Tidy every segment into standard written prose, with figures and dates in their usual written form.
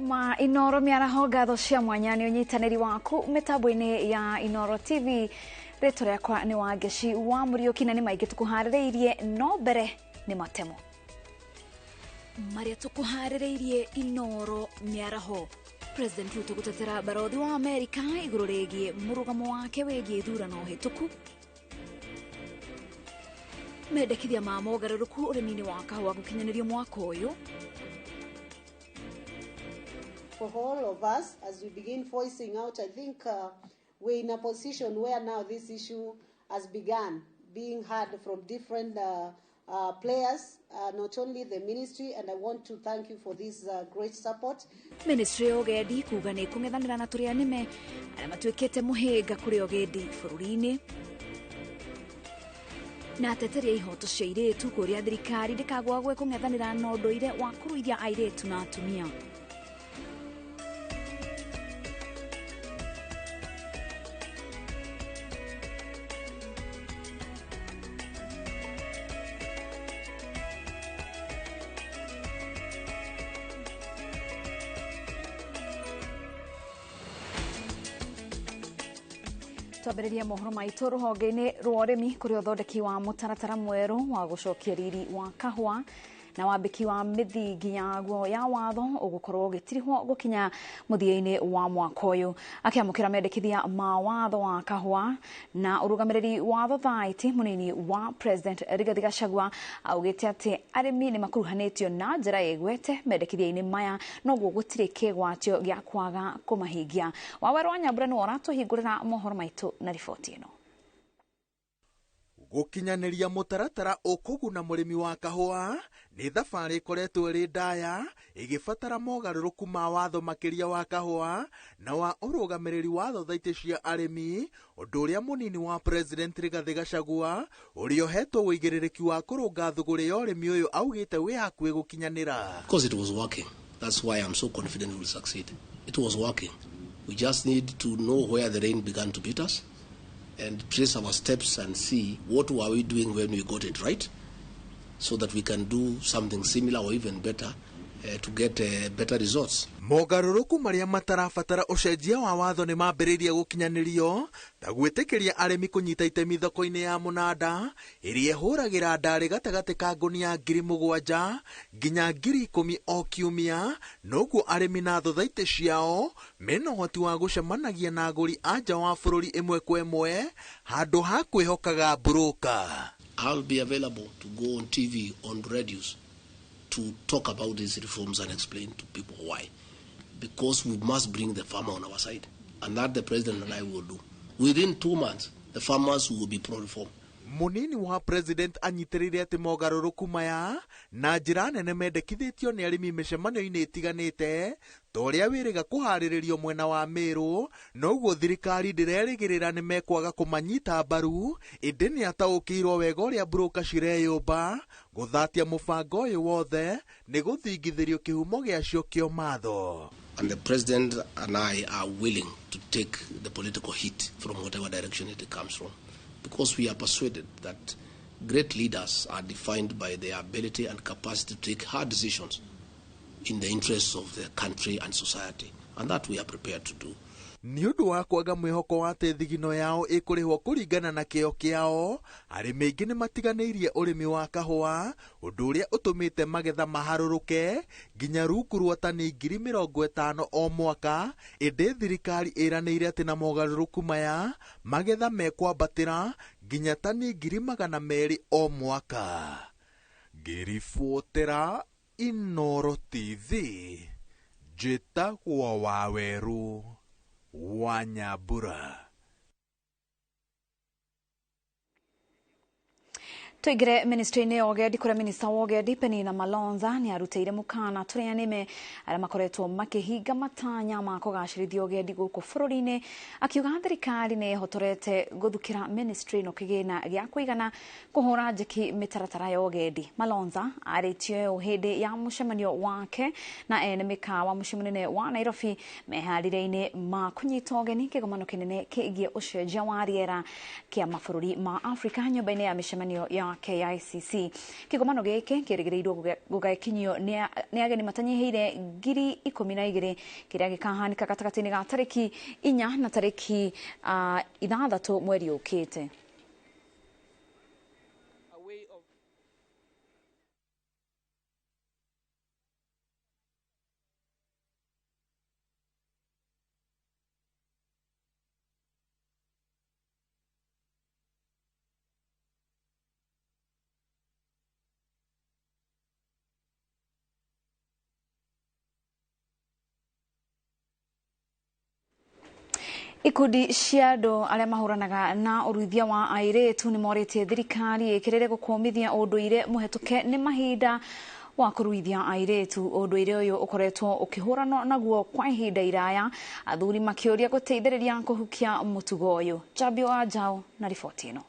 Mohoro ma Inooro mĩaraho ngatho cia mwanya nĩ ũnyitanĩri waku mĩtambo-inĩ ya Inooro TV. Rĩtwa rĩakwa nĩ Wangeci wa Mũriũki na nĩ maingĩ tũkũharĩrĩirie, no mbere nĩ matemo marĩa tũkũharĩrĩirie Inooro mĩaraho. President Ruto gũtetera barothi wa Amerika igũrũ rĩgiĩ mũrũgamo wake wĩgiĩ ithurano hĩtũku. Mendekithia ma mogarũrũku ũrĩmi-inĩ wa kahũa gũkinyanĩrio mwaka ũyũ. For all of us, as we begin voicing out, I think we're in a position where now this issue has begun being heard from different players, not only the ministry, and I want to thank you for this great support. Ministry ya Ũgendi kuga nĩ kũng'ethanĩra na tũrĩa nĩme arĩa matuĩkĩte mũhĩnga kũrĩ ũgendi bũrũri-inĩ. Na ateteri a ihoto cia airĩtu kũrĩa thirikari ndĩkagwagwe kũng'ethanĩra na ũndũire wa kũruithia airĩtu na atumia. Twambĩrĩrie mohoro maitũ rũhonge-inĩ rwa ũrĩmi kũrĩ ũthondeki wa mũtaratara mwerũ wa gũcokia riri wa kahũa na wambĩki wa mĩthingi yaguo ya watho ũgũkorwo ũgĩtirihwo gũkinya mũthia-inĩ wa mwaka ũyũ. Akĩamũkĩra mendekithia ma watho wa kahũa na ũrũgamĩrĩri wa thothaitĩ, mũnini wa President Rigathi Gachagua augĩte atĩ arĩmi nĩ makuruhanĩtio na njĩra ĩgwete mendekithia-inĩ maya, noguo gũtirĩ kĩgwatio gĩa kwaga kũmahingia. Waweru wa Nyambura nĩwe ũratũhingũrĩra mohoro maitũ na riboti ĩno. Gũkinyanĩria mũtaratara ũkũguna mũrĩmi wa kahũa nĩ thabarĩ ĩkoretwo ĩrĩ ndaya ĩgĩbatara mogarũrũku ma watho makĩria wa kahũa na wa ũrũgamĩrĩri wa thothaitĩ cia arĩmi, ũndũ ũrĩa mũnini wa President Rigathi Gachagua ũrĩa ũhetwo ũigĩrĩrĩki wa kũrũnga thũgũrĩ ya ũrĩmi ũyũ augĩte wĩ hakuhĩ gũkinyanĩra. Because it was working. That's why I'm so confident we'll succeed. It was working. We just need to know where the rain began to beat us and trace our steps and see what were we doing when we got it right, so that we can do something similar or even better to get better results. Mogarũrũku marĩa matarabatara ũcenjia wa watho nĩ mambĩrĩirie gũkinyanĩrio ta gwĩtĩkĩria arĩmi kũnyita itemi thoko-inĩ ya mũnanda ĩrĩa ĩhũragĩra ndarĩ gatagatĩ ka ngũnia 7,000 nginya 10,000 o kiumia, noguo arĩmi na thothaitĩ ciao mena ũhoti wa gũcemanagia na agũri a nja wa bũrũri ĩmwe kwa ĩmwe handũ ha kwĩhokaga mburũka. I'll be available to go on TV, on radios, to talk about these reforms and explain to people why. Because we must bring the farmer on our side. And that the president and I will do. Within 2 months, the farmers will be pro-reform. Mũnini wa President anyitĩrĩire atĩ mogarũrũku maya na njĩra nene mendekithĩtio nĩ arĩmi mĩcemanio-inĩ ĩtiganĩte ta ũrĩa wĩrĩga kũharĩrĩrio mwena wa Meru, noguo thirikari ndĩrerĩgĩrĩra nĩ mekwaga kũmanyita mbaru, ĩndĩ nĩ ataũkĩirwo wega ũrĩa mburũka cireyũmba gũthatia mũbango ũyũ wothe nĩ gũthingithĩrio kĩhumo gĩacio kĩa matho. And the president and I are willing to take the political hit from whatever direction it comes from, because we are persuaded that great leaders are defined by their ability and capacity to take hard decisions in the interests of the country and society, and that we are prepared to do. Nĩ ũndũ wa kwaga mwĩhoko wa atĩ thigino yao ĩkũrĩhwo kũringana na kĩo kĩao, arĩmi aingĩ nĩ matiganĩirie ũrĩmi wa kahũa, ũndũ ũrĩa ũtũmĩte magetha maharũrũke nginya rungu rwa tani 50,000 o mwaka, ĩndĩ thirikari ĩranĩire atĩ na mogarũrũku maya magetha mekwambatĩra nginya tani 200,000 o mwaka. Ngĩribotera Inooro TV, njĩtagwo Waweru wa Nyambura. Tuingire ministry-inĩ ya ũgendi kũrĩa minista wa ũgendi Penina Malonza nĩ arutĩire mũkana tũrĩa nĩme arĩa makoretwo makĩhinga matanya ma kũgacĩrithia ũgendi gũkũ bũrũri-inĩ, akiuga thirikari nĩ ĩhotorete gũthukĩra ministry ĩno kĩgĩna gĩa kũigana kũhũra njeki mĩtaratara ya ũgendi. Malonza arĩtie ũũ hĩndĩ ya mũcemanio wake na ene mĩkawa mũciĩ mũnene wa Nairobi meharĩria-inĩ ma kũnyita ũgeni kĩgomano kĩnene kĩgiĩ ũcenjia wa rĩera kĩa mabũrũri ma Afrika nyũmba-inĩ ya mĩcemanio ya ya KICC. Kĩgomano gĩkĩ kĩrĩgĩrĩirwo gũgakinyio nĩ ageni matanyihĩire 12,000 kĩrĩa gĩkahanĩka gatagatĩ-inĩ ga tarĩki 4 na tarĩki 6 mweri ũkĩte. Ikundi cia andũ arĩa mahũranaga na ũruithia wa airĩtu nĩ morĩtie thirikari ĩkĩrĩre gũkũmithia ũndũire mũhetũke nĩ mahinda wa kũruithia airĩtu. Ũndũire ũyũ ũkoretwo ũkĩhũranwo naguo kwa ihinda iraya, athuri makĩũria gũteithĩrĩria kũhukia mũtugo ũyũ. Njambio wa Njao na riboti ĩno.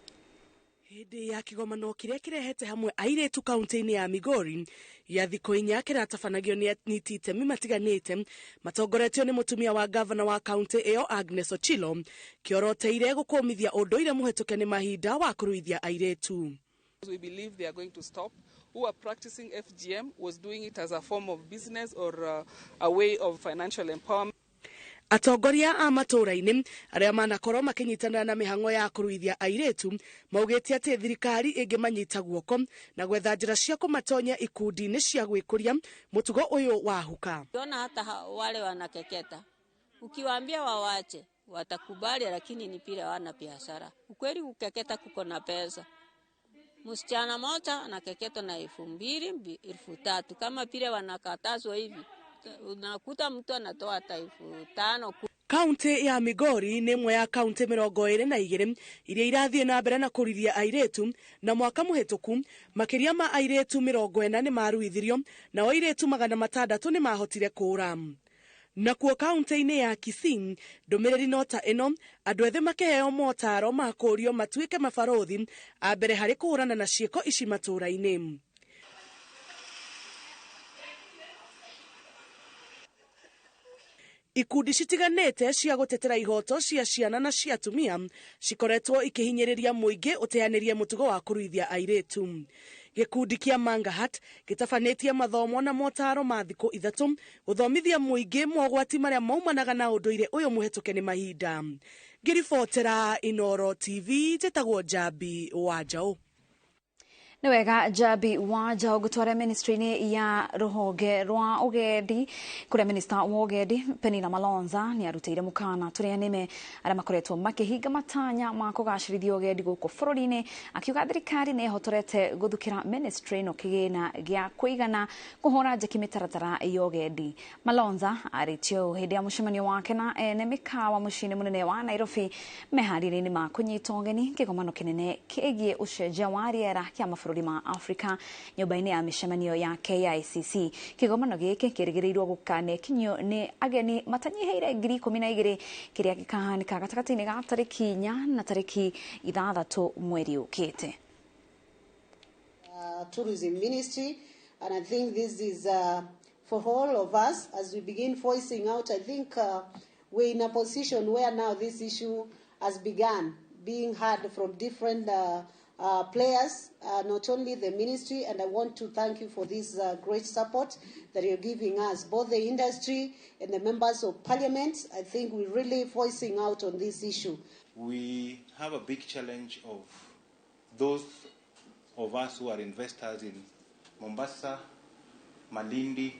Hĩndĩ ya kĩgomano kĩrĩa kĩrehete hamwe airĩtu kaunti-inĩ ya Migori ya thikũ 4 kĩratabanagio nĩ anyiti itemi matiganĩte matongoretio nĩ mũtumia wa gavana wa kaunti ĩyo Agnes Ochilo, kĩoroteire gũkũmithia ũndũire mũhetũke nĩ mahinda wa kũruithia airĩtu. We believe they are going to stop. Who are practicing FGM was doing it as a form of business or a way of financial empowerment. Atongoria a matũũra-inĩ arĩa manakorwo makĩnyitanĩra na mĩhang'o ya kũruithia airĩtu maugĩte atĩ thirikari ĩngĩmanyita guoko na gwetha njĩra cia kũmatonya ikundi-inĩ cia gwĩkũria mũtugo ũyũ wahuka. Ukiona hata wale wanakeketa, ukiwaambia wawache watakubali, lakini ni pile wana biashara. Ukweli kukeketa kuko na pesa. Msichana moja anakeketwa na 2,000, 3,000 kama pile wanakatazwa hivi unakuta mtu anatoa hata 5,000. Kaunti ya Migori nĩ ĩmwe ya kaunti 22 iria irathiĩ na mbere na kũruithia airĩtu, na mwaka mũhĩtũku makĩria ma airĩtu 40 nĩ maruithirio nao airĩtu 600 nĩ mahotire kũũra. Nakuo kaunti-inĩ ya Kisii ndũmĩrĩri no ta ĩno, andũ ethĩ makĩheo motaro ma kũũrio matuĩke mabarũthi a mbere harĩ kũhũrana na ciĩko ici matũũra-inĩ. Ikundi citiganĩte cia gũtetera ihoto cia ciana na cia atumia cikoretwo ikĩhinyĩrĩria mũingĩ ũteanĩrie mũtugo wa kũruithia airĩtu. Gĩkundi kĩa Mangahat gĩtabanĩtie mathomo na motaro ma thikũ 3 gũthomithia mũingĩ mogwati marĩa maumanaga na ũndũire ũyũ mũhetũke nĩ mahinda. Ngĩribotera Inoro TV, njĩtagwo Njambi wa Njaũ. Nĩ wega Njambi wa Njaũ gũtwara ministry-inĩ ya rũhonge rwa ũgendi kũrĩa minista wa ũgendi Penina Malonza nĩ arutĩire mũkana tũrĩa nĩme arĩa makoretwo makĩhinga matanya ma kũgacĩrithia ũgendi gũkũ bũrũri-inĩ, akiuga thirikari nĩ ĩhotorete gũthukĩra ministry ĩno kĩgĩna gĩa kũigana kũhũra njeki mĩtaratara ya ũgendi. Malonza arĩtie ũũ hĩndĩ ya mũcemanio wake na ene mĩkawa mũciĩ-inĩ mũnene wa Nairobi meharĩria-inĩ ma kũnyita ũgeni kĩgomano kĩnene kĩgiĩ ũcenjia wa rĩera kĩa mabũrũri ma Afrika nyũmba-inĩ ya mĩcemanio ya KICC. Kĩgomano gĩkĩ kĩrĩgĩrĩirwo gũkanekinyio nĩ ageni matanyihĩire 12,000 kĩrĩa gĩkahanĩka gatagatĩ-inĩ ga tarĩki 4 na tarĩki 6 mweri ũkĩte. Tourism Ministry, and I think this is for all of us as we begin voicing out. I think we're in a position where now this issue has begun being heard from different players, not only the ministry, and I want to thank you for this great support that you're giving us, both the industry and the members of parliament. I think we're really voicing out on this issue. We have a big challenge of those of us who are investors in Mombasa, Malindi.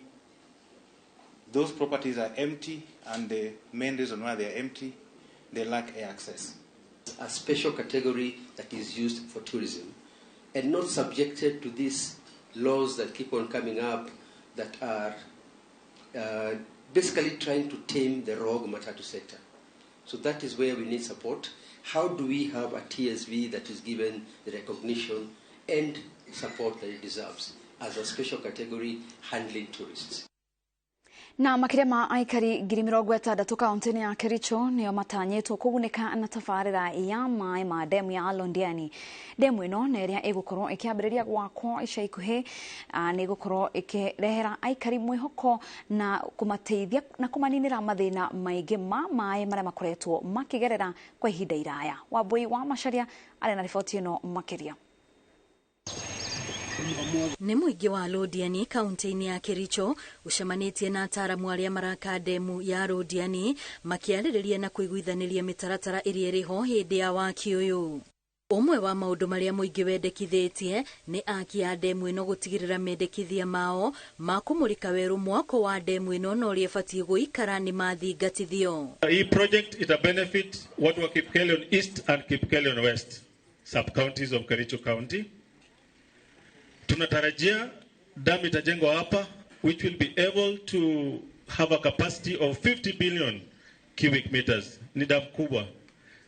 Those properties are empty, and the main reason why they are empty, they lack air access. A special category that is used for tourism and not subjected to these laws that keep on coming up that are basically trying to tame the rogue matatu sector. So that is where we need support. How do we have a TSV that is given the recognition and support that it deserves as a special category handling tourists? Na makĩria ma aikari 60,000 kaunti-inĩ ya Kericho nĩo matanyĩtwo kũgunĩka na tabarĩra ya maĩ ma demu ya Londiani. Demu ĩno nĩ ĩrĩa ĩgũkorwo ĩkĩambĩrĩria gwakwo ica ikuhĩ, nĩ ĩgũkorwo ĩkĩrehera aikari mwĩhoko na kũmateithia na kũmaninĩra mathĩna maingĩ ma maĩ marĩa makoretwo makĩgerera kwa ihinda iraya. Wambui wa Macharia arĩ na riboti ĩno makĩria. Nĩ mũingĩ wa Londiani kaunti-inĩ ya Kericho ũcemanĩtie na ataaramu arĩa maraka ndemu ya Londiani makĩarĩrĩria na kũiguithanĩria mĩtaratara ĩrĩa ĩrĩ ho hĩndĩ ya waki ũyũ. Ũmwe wa maũndũ marĩa mũingĩ wendekithĩtie nĩ aki a ndemu ĩno gũtigĩrĩra mendekithia mao ma kũmũrĩka werũ mwako wa ndemu ĩno na ũrĩa ĩbatiĩ gũikara nĩ mathingatithio. Hii project ita benefit watu wa Kipkelion East and Kipkelion West sub counties of Kericho County. Tunatarajia dam itajengwa hapa which will be able to have a capacity of 50 billion cubic meters. Ni dam kubwa,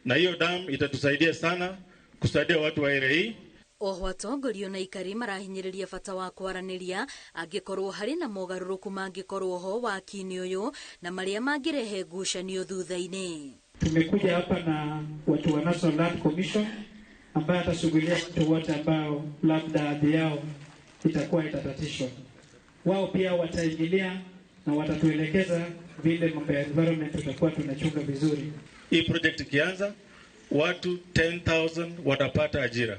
na hiyo dam itatusaidia sana kusaidia watu wa area hii. Oho atongoria na aikari marahinyĩrĩria bata wa kwaranĩria angĩkorwo harĩ na mogarũrũku mangĩkorwo ho waki-inĩ ũyũ na marĩa mangĩrehe ngucanio thutha-inĩ. Tumekuja hapa na watu wa National Land Commission ambaye atashughulia watu wote ambao labda ardhi yao itakuwa itatatishwa. Wao pia wataingilia na watatuelekeza vile mambo ya environment tutakuwa tunachunga vizuri. Hii project ikianza, watu 10,000 watapata ajira.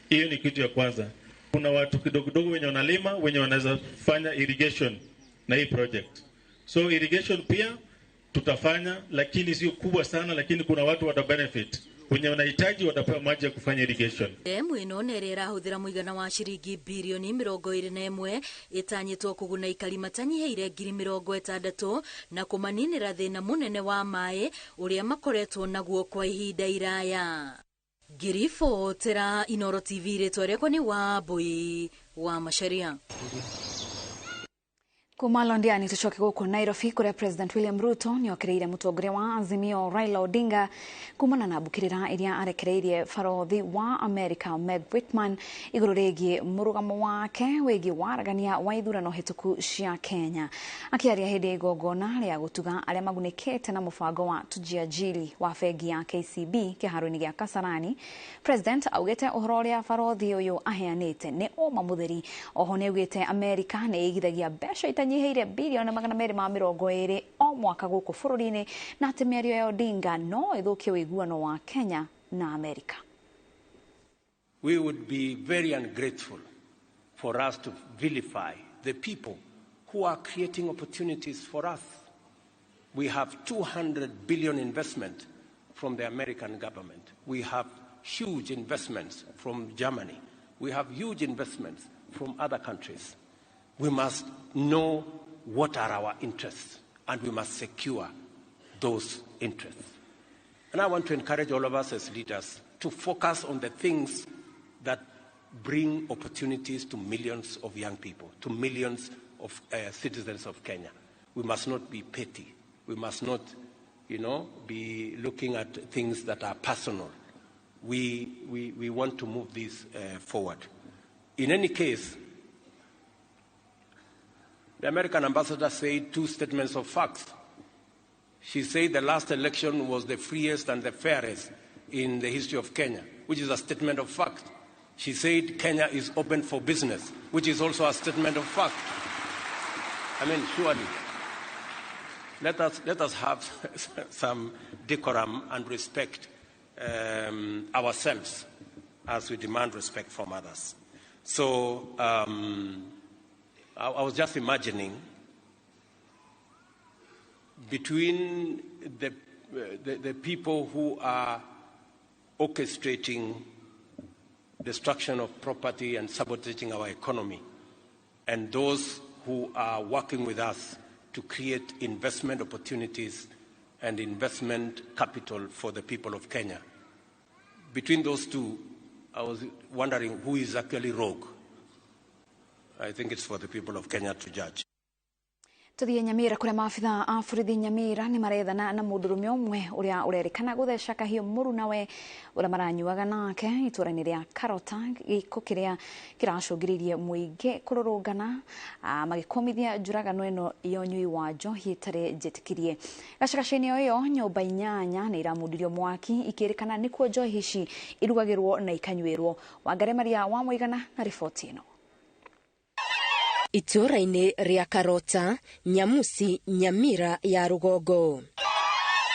Hiyo ni kitu ya kwanza. Kuna watu kidogo kidogo wenye wanalima, wenye wanaweza fanya irrigation na hii project. So irrigation pia tutafanya, lakini sio kubwa sana, lakini kuna watu wata benefit. Wenye wanahitaji watapewa maji ya kufanya irrigation. Ndemu ĩno nĩ ĩrĩa ĩrahũthĩra mũigana wa ciringi birioni 21 ĩtanyĩtwo kũguna aikari matanyihĩire 60,000 na kũmaninĩra thĩna mũnene wa maĩ ũrĩa makoretwo naguo kwa ihinda iraya. Ngiribotera Inooro TV, rĩtwa rĩakwa nĩ Wambui wa Macharia. Kuma Londiani tucoke gũkũ Nairobi kũrĩa President William Ruto nĩokereire mũtongoria wa Azimio Raila Odinga kumana na mbũkĩrĩra iria arekereirie barothi wa America Meg Whitman igũrũ rĩgiĩ mũrũgamo wake wĩgiĩ waragania wa ithurano hĩtũku cia Kenya. Akĩaria hĩndĩ ya igongona rĩa gũtuga arĩa magunĩkĩte na mũbango wa Tujiajiri wa bengi ya KCB kĩharo-inĩ gĩa Kasarani, President augĩte ũhoro ũrĩa barothi ũyũ aheanĩte nĩ ũma mũtheri. Oho nĩaugĩte America nĩ ĩigithagia mbeca itanyiheire bilioni 220 o mwaka gũkũ bũrũri-inĩ na atĩ mĩario ya Odinga no ĩthũkie ũiguano wa Kenya na Amerika. We would be very ungrateful for us to vilify the people who are creating opportunities for us. We have 200 billion investment from the American government. We have huge investments from Germany. We have huge investments from other countries. We must know what are our interests, and we must secure those interests. And I want to encourage all of us as leaders to focus on the things that bring opportunities to millions of young people, to millions of citizens of Kenya. We must not be petty. We must not, be looking at things that are personal. We want to move this forward. In any case, the American ambassador said two statements of facts. She said the last election was the freest and the fairest in the history of Kenya, which is a statement of fact. She said Kenya is open for business, which is also a statement of fact. I mean, surely, let us have some decorum and respect ourselves as we demand respect from others. So I was just imagining between the people who are orchestrating destruction of property and sabotaging our economy and those who are working with us to create investment opportunities and investment capital for the people of Kenya. Between those two, I was wondering who is actually rogue. I think it's for the people of Kenya to judge. Tuthie Nyamira kuria maabitha a borithi Nyamira ni marethana na mundurume umwe uria urerikana gutheca kahiu murunawe uria maranyuaga nake itura-ini ria Karota, giko kiria kiracũngĩrĩirie muingi kururungana magikomithia njuragano ino ya ũnyui wa njohi ĩtarĩ njĩtĩkĩrie. Gacagaca-inĩ o ĩyo nyũmba 8 nĩ iramundirio mwaki ikĩrĩkana nĩkuo njohi ici irugagĩrwo na ikanyuĩrwo. Wangari Maria wa Mũigana na riboti ĩno. Itũra-inĩ rĩa Karota, Nyamusi, Nyamira ya rũgongo.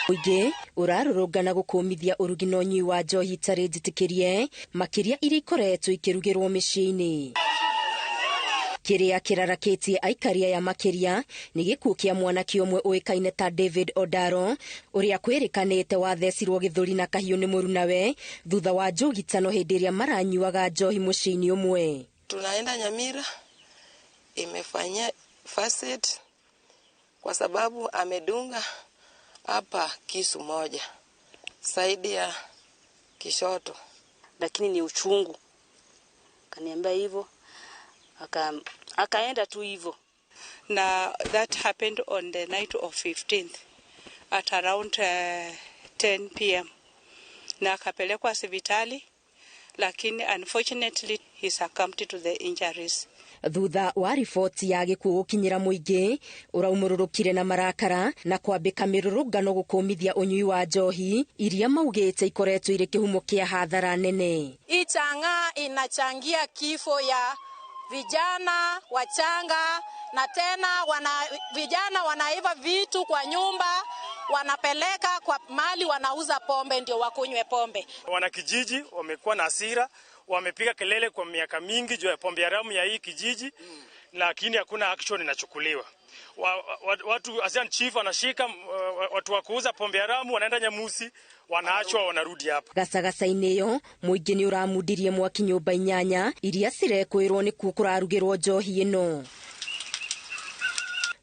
Mũingĩ ũrarũrũngana gũkũmithia ũrugi na ũnyui wa njohi itarĩ njĩtĩkĩrie, makĩria iria ikoretwo ikĩrugĩrwo mĩciĩ-inĩ. Kĩrĩa kĩrarakĩtie aikari aya makĩria nĩ gĩkuũ kĩa mwanake ũmwe ũĩkaine ta David Odaro, ũrĩa kwĩrĩkanĩte wathecirwo gĩthũri na kahiũ nĩ mũrunawe thutha wa njũgitano hĩndĩ ĩrĩa maranyuaga njohi mũciĩ-inĩ ũmwe. Tunaenda Nyamira imefanyia first aid kwa sababu amedunga hapa kisu moja saidi ya kishoto, lakini ni uchungu. Kaniambia hivyo, akaenda tu hivyo. Na that happened on the night of 15th at around 10 p.m. na akapelekwa hospitali, lakini unfortunately he succumbed to the injuries. Thutha wa riboti ya gĩkuũ gũkinyĩra mũingĩ, ũraumũrũrũkire na marakara na kwambĩka mĩrũrũngano gũkũmithia ũnyui wa njohi iria maugĩte ikoretwo irĩ kĩhumo kĩa hathara nene. Hii chang'aa inachangia kifo ya vijana wachanga, na tena vijana wanaiva vitu kwa nyumba, wanapeleka kwa mali, wanauza pombe ndio wakunywe pombe. Wanakijiji wamekuwa na hasira, wamepiga kelele kwa miaka mingi juu ya pombe haramu ya hii kijiji, lakini hakuna action inachukuliwa. Watu asian chief anashika watu wa kuuza pombe haramu, wanaenda Nyamusi, wanaachwa, wanarudi hapa. Gacagaca-inĩ ĩyo mũingĩ nĩ ũramundirie mwaki nyũmba 8 iria cirekwĩrwo nĩkuo kũrarugĩrwo njohi ĩno.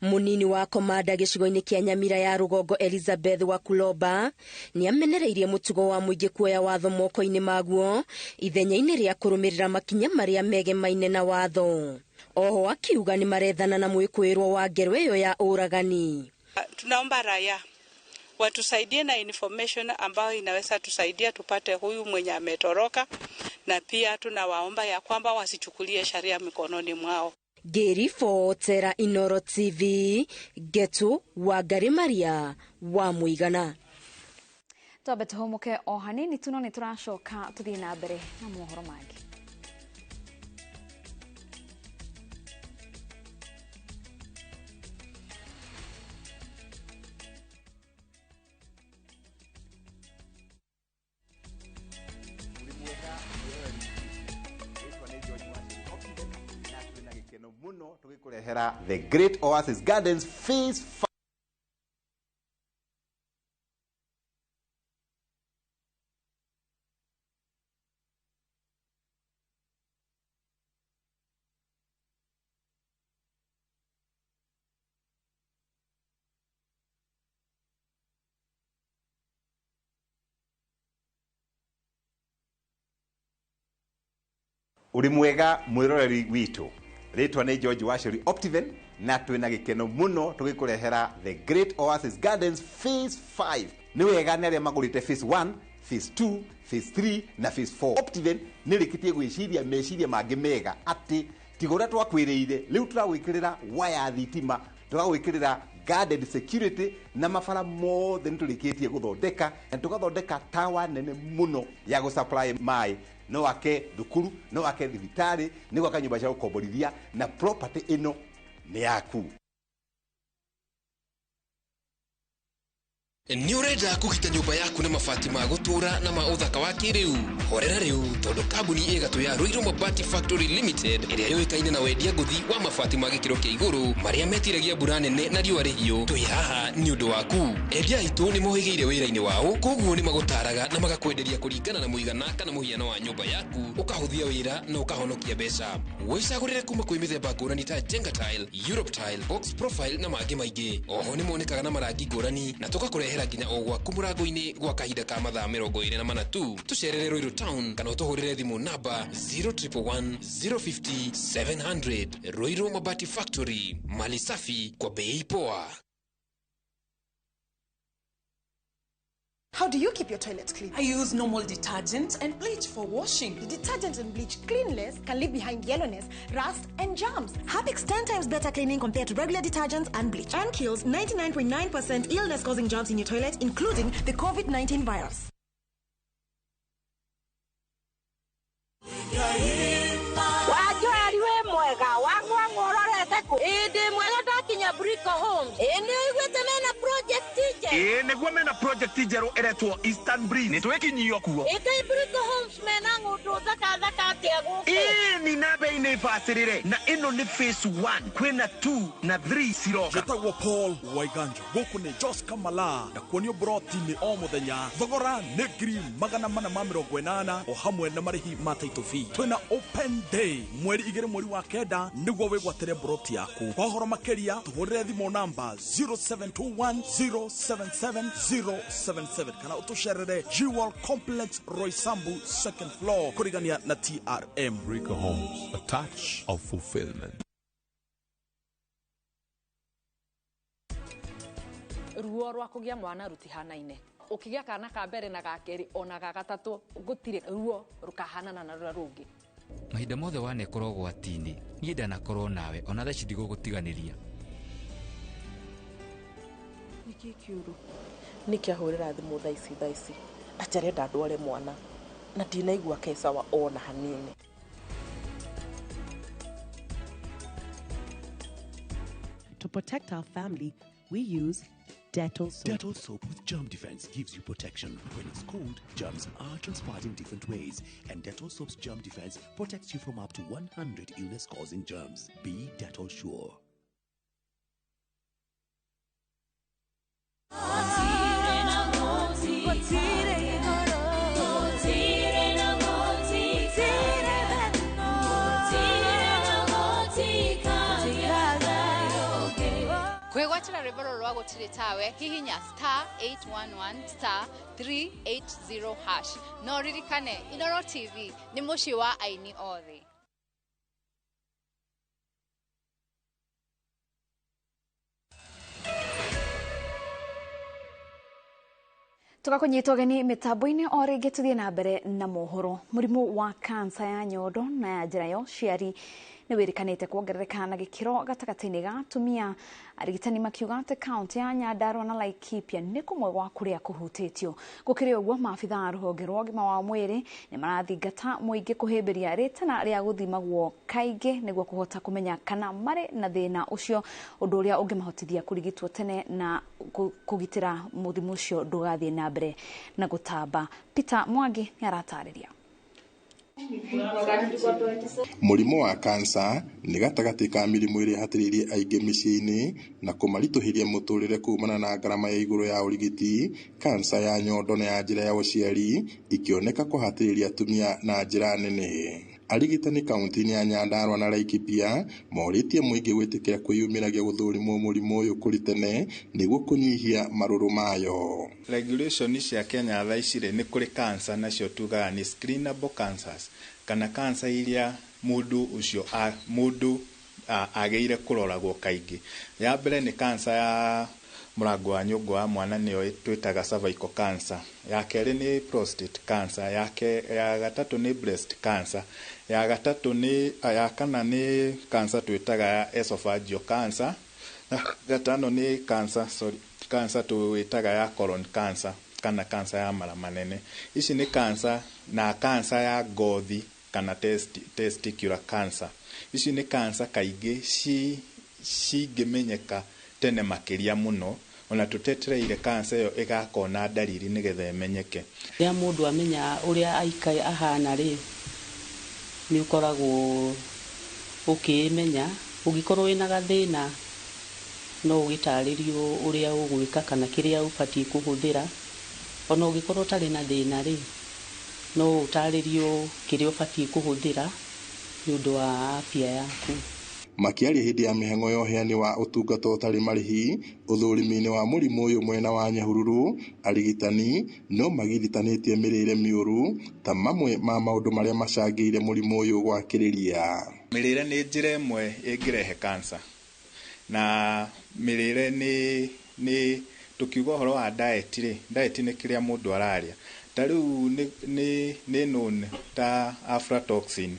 Munini wa komanda gĩcigo-inĩ kĩa Nyamira ya rũgongo Elizabeth Wakuloba nĩamenereirie mũtugo wa mũingĩ kuoya watho moko-inĩ maguo ithenya-inĩ rĩa kũrũmĩrĩra makinya marĩa megemaine na watho. Oho akiuga nĩ marethana na mwĩkũĩrwo wa ngero ĩyo ya ũragani. Tunaomba raia watusaidie na information ambayo inaweza tusaidia tupate huyu mwenye ametoroka, na pia tunawaomba ya kwamba wasichukulie sheria mikononi mwao. Ngĩribotera Inoro TV, Getu Wangari Maria wa Mũigana. Twambe tũhũmũke o hanini tu, no nĩ tũracoka tũthiĩ na mbere na mohoro mangĩ. Tugĩkũrehera The Great Oasis Gardens Phase 5. Ũrĩ mwega mwĩroreri witũ, rĩtwa nĩ George Wacheri Optiven, na twĩna gĩkeno mũno tũgĩkũrehera The Great Oasis Gardens Phase 5. Nĩ wega nĩ arĩa magũrĩte Phase 1, Phase 2, Phase 3 na Phase 4. Optiven nĩ rĩkĩtie gwĩciria meciria mangĩ mega atĩ tiga ũrĩa twakwĩrĩire, rĩu tũragwĩkĩrĩra waya thitima, tũragwĩkĩrĩra guarded security na mabara mothe nĩ tũrĩkĩtie gũthondeka, na tũgathondeka tawa nene mũno ya gũsupply maĩ. No ake thukuru, no ake thibitarĩ, nĩ gwaka nyũmba cia gũkomborithia, na property ĩno nĩ yaku. Nĩ ũrenda kũgita nyũmba yaku na mabati ma gũtũũra na ma ũthaka wa kĩrĩu? Horera rĩu, tondũ kambuni ĩgatũ ya Ruiru Mabati Factory Limited ĩrĩa yũĩkaine na wendia ngũthi wa mabati ma gĩkĩro kĩa igũrũ marĩa metiragia mbura nene na riũa rĩhiũ, twĩ haha nĩ ũndũ waku. Endia aitũ nĩ mohĩgĩire wĩra-inĩ wao, koguo nĩ magũtaraga na magakwenderia kũringana na mũigana kana mũhiano wa nyũmba yaku, ũkahũthia wĩra na ũkahonokia mbeca. Wĩcagũrĩre kuma kwĩ mĩthemba ngũrani ta Jenga Tile, Europe Tile, Box Profile na mangĩ maingĩ. Oho nĩ monekaga na marangi ngũrani na tũgakũrehera nginya o gwaku mũrango-inĩ gwa kahinda ka mathaa 24 tu. Tũcerere Ruiru Town kana ũtũhũrĩre thimũ namba 0111 050 700. Ruiru Mabati Factory, mali safi kwa bei poa. How do you keep your toilet clean? I use normal detergent and bleach for washing. The detergent and bleach cleanless can leave behind yellowness, rust, and germs. Harpic's 10 times better cleaning compared to regular detergents and bleach, and kills 99.9% illness-causing germs in your toilet, including the COVID-19 virus. Wajua mwega, wangwa ngororete ku. Indi mwega ndakinya ya Brico Homes. Ĩ nĩ ũiguĩte mena project njerũ? Ĩ nĩguo mena project njerũ ĩretwo Eastern Breeze. Nĩ twĩkinyio kuo. Ĩ kaĩ Brico Homes mena ng'ũndũ thaka thaka atĩa gũkũ? Ĩ ni na bei nĩ bacĩrĩre na ĩno nĩ phase 1 kwĩna 2 na 3 ciroka. Njĩtagwo Paul Waiganjo, gũkũ nĩ Jos Kamala na kuonio broti-inĩ o mũthenya. Thogora nĩ 480,000 o hamwe na marĩhi ma title fee. Twĩna open day mweri 2 mweri wa 9 nĩguo wĩgwatĩre broti yaku. Kwa ũhoro makĩria tũhũrĩre thimũ namba 0721077077 kana ũtũcerere Jewel Complex Roysambu second floor kũrigania na TRM. Brico Homes, a touch of fulfillment. Ruo rwa kũgĩa mwana rũtihanaine. Ũkĩgĩa kana ka mbere na ga kerĩ ona ga gatatũ gũtirĩ ruo rũkahanana na rũrĩa rũngĩ. Mahinda mothe wanekorwo ũgwati-inĩ, niĩ ndanakorwo nawe ona thaa ici ndigũgũtiganĩria. Nĩkĩ kĩũru? Nĩkĩ ahũrĩra thimũ thaa ici atĩ arenda ndware mwana na ndinaigua ke sawa ona hanini. To protect our family, we use Dettol soap. Dettol soap with germ defense gives you protection. When it's cold, germs are transferred in different ways, and Dettol soap's germ defense protects you from up to 100 illness-causing germs. Be Dettol sure. Kwĩgwatĩra rwĩmbo rũrũ rwa gũtirĩ tawe hihinya star 811 star 380 hash. No ririkane Inooro TV nĩ mũciĩ wa aini othe. Tugakunyitwo geni mitambo-inĩ o rĩngĩ tũthiĩ na mbere na mohoro. Mũrimũ wa kansa ya nyondo na ya njĩra ya ũciari nĩ wĩrĩkanĩte kuongerereka na gĩkĩro gatagatĩ-inĩ ga atumia. Arigitani makiuga atĩ kaunti ya Nyandarua na Laikipia nĩ kũmwe gwa kũrĩa kũhutĩtio. Gũkĩrĩ ũguo, maabitha a rũhonge rwa ũgima wa mwĩrĩ nĩ marathingata mũingĩ kũhĩmbĩria rĩtana rĩa gũthimagwo kaingĩ nĩguo kũhota kũmenya kana marĩ na thĩna ũcio, ũndũ ũrĩa ũngĩmahotithia kũrigitwo tene na kũgitĩra mũrimũ ũcio ndũgathiĩ na mbere na gũtamba. Peter Mwangi nĩ aratarĩria. Mũrimũ wa kansa nĩ gatagatĩ ka mĩrimũ ĩrĩa ĩhatĩrĩirie aingĩ mĩciĩ-inĩ na kũmaritũhĩria mũtũrĩre kumana na ngarama ya igũrũ ya ũrigiti. Kansa ya nyondo na ya njĩra ya ũciari ikĩoneka kũhatĩrĩria atumia na njĩra nene. Arigitani kaunti-inĩ ya Nyandarua na Laikipia morĩtie mũingĩ gwĩtĩkĩra kwĩyumĩragia gũthũrimwo mũrimũ ũyũ kũrĩ tene nĩguo kũnyihia marũrũ mayo. Regulation cia Kenya thaa ici rĩ, nĩ kũrĩ cancer nacio tugaga nĩ screenable cancers kana cancer iria mũndũ ũcio mũndũ agĩire kũroragwo kaingĩ. Ya mbere nĩ cancer ya mũrango wa nyũngũ wa mwana nĩyo twĩtaga cervical cancer. Ya kerĩ nĩ prostate cancer, ya gatatũ nĩ breast cancer, ya gatatũ nĩ ya kana nĩ cancer twĩtaga ya esophageal cancer, na gatano nĩ cancer cancer twĩtaga ya colon cancer kana cancer ya mara manene. Ici nĩ cancer na cancer ya ngothi kana testicular cancer. Ici nĩ cancer kaingĩ cingĩmenyeka tene makĩria mũno, ona tũtetereire cancer ĩyo ĩgakona ndariri nĩgetha ĩmenyeke. Rĩrĩa mũndũ amenya ũrĩa aikae ahana rĩ, nĩ ũkoragwo ũkĩmenya. Ũngĩkorwo wĩna gathĩna no ũgĩtarĩrio ũrĩa ũgwĩka kana kĩrĩa ũbatiĩ kũhũthĩra. Ona ũngĩkorwo ũtarĩ na thĩna rĩ, no ũtarĩrio kĩrĩa ũbatiĩ kũhũthĩra nĩ ũndũ wa afya yaku. Makĩaria hĩndĩ ya mĩhang'o ya ũheani wa ũtungata ũtarĩ marĩhi ũthũrimi-inĩ wa mũrimũ ũyũ mwena wa Nyahururu, arigitani no magithitanĩtie mĩrĩre mĩũru ta mamwe ma maũndũ marĩa macangĩire mũrimũ ũyũ gwakĩrĩria. Mĩrĩre nĩ njĩra ĩmwe ĩngĩrehe cancer, na mĩrĩre nĩ tũkiuga ũhoro wa diet rĩ, diet nĩ kĩrĩa mũndũ ararĩa. Ta rĩu nĩ known ta aflatoxin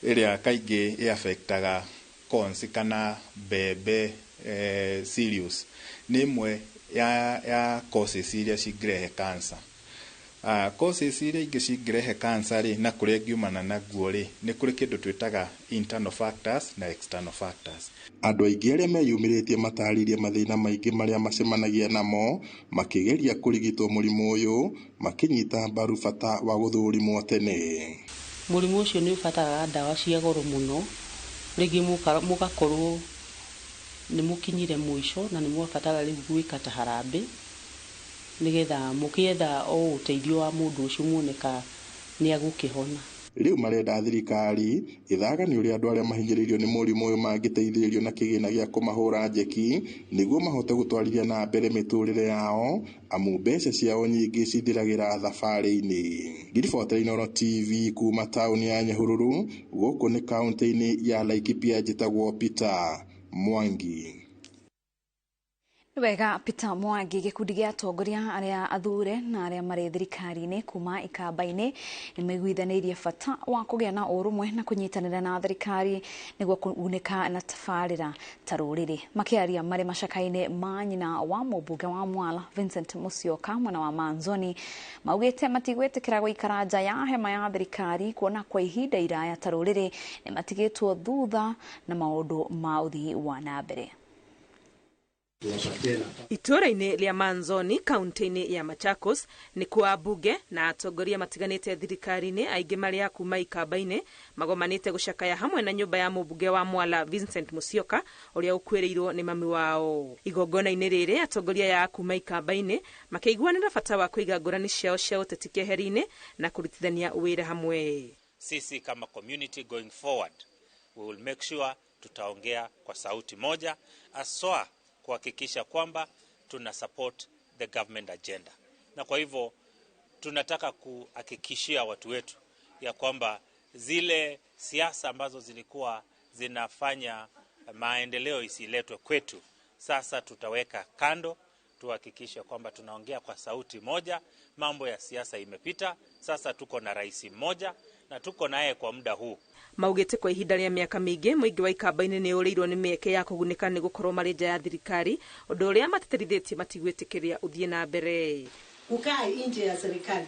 ĩrĩa kaingĩ ĩaffectaga corns kana mbembe, cereals nĩ ĩmwe ya causes iria cingĩrehe cancer. Causes iria ingĩ cingĩrehe cancer rĩ na kũrĩa ĩngiumana naguo rĩ, nĩ kũrĩ kĩndũ twĩtaga internal factors na external factors. Andũ aingĩ arĩa meyumĩrĩtie matarĩirie mathĩna maingĩ marĩa macemanagia namo makĩgeria kũrigitwo mũrimũ ũyũ, makĩnyita mbaru bata wa gũthũrimwo tene. Mũrimũ ũcio nĩ ũbataraga ndawa cia goro mũno, rĩngĩ mũgakorwo nĩ mũkinyire mũico na nĩ mwabatara rĩu gwĩka ta harambĩ nĩgetha mũkĩetha o ũteithio wa mũndũ ũcio muone ka nĩ agũkĩhona. Rĩu marenda thirikari ĩthagani ũrĩa andũ arĩa mahinyĩrĩirio nĩ mũrimũ ũyũ mangĩteithĩrĩrio na kĩgĩna gĩa kũmahũra njeki nĩguo mahote gũtwarithia na mbere mĩtũrĩre yao, amu mbeca ciao nyingĩ cithiragĩra thabarĩ-inĩ. Ngiribotera Inooro TV kuma taũni ya Nyahururu, gũkũ nĩ kaũntĩ-inĩ ya Laikipia, njĩtagwo Peter Mwangi. Wega Peter Mwangi. Gĩkundi gĩa atongoria arĩa athure na arĩa marĩ thirikari-inĩ kuma ikamba-inĩ nĩ maiguithanĩirie bata wa kũgĩa na ũrũmwe na kũnyitanĩra na thirikari nĩguo kũgunĩka na tabarĩra ta rũrĩrĩ. Makĩaria marĩ macaka-inĩ ma nyina wa mũmbunge wa Mwala Vincent Musyoka mwena wa Manzoni, maugĩte matigwĩtĩkĩra gũikara nja ya hema ya thirikari kuona kwa ihinda iraya ta rũrĩrĩ nĩ matigĩtwo thutha na maũndũ ma ũthii wa na mbere. Itũũra-inĩ rĩa Manzoni kaunti-inĩ ya Machakos nĩ kwa ambunge na atongoria matiganĩte thirikari-inĩ aingĩ marĩa a kuma ikamba-inĩ magomanĩte gũcakaya hamwe na nyũmba ya mũmbunge wa Mwala Vincent Musyoka ũrĩa ũkuĩrĩirwo nĩ mami wao. Igongona-inĩ rĩrĩ atongoria aya a kuma ikamba-inĩ makĩiguanĩra bata wa kũiga ngũrani ciao cia ũteti keheri-inĩ na kũrutithania wĩra hamwe. Sisi kama community going forward we will make sure tutaongea kwa sauti moja, aswa kuhakikisha kwamba tuna support the government agenda. Na kwa hivyo tunataka kuhakikishia watu wetu ya kwamba zile siasa ambazo zilikuwa zinafanya maendeleo isiletwe kwetu, sasa tutaweka kando, tuhakikishe kwamba tunaongea kwa sauti moja. Mambo ya siasa imepita, sasa tuko na rais mmoja na tuko naye kwa muda huu. Maugĩte kwa ihinda rĩa mĩaka mĩingĩ mũingĩ wa ikamba-inĩ nĩ ũrĩirwo nĩ mĩeke ya kũgunĩka nĩ gũkorwo marĩ nja ya thirikari, ũndũ ũrĩa matĩtĩrithĩtie matigwĩtĩkĩria ũthiĩ na mbere. Kukaa nje ya serikali.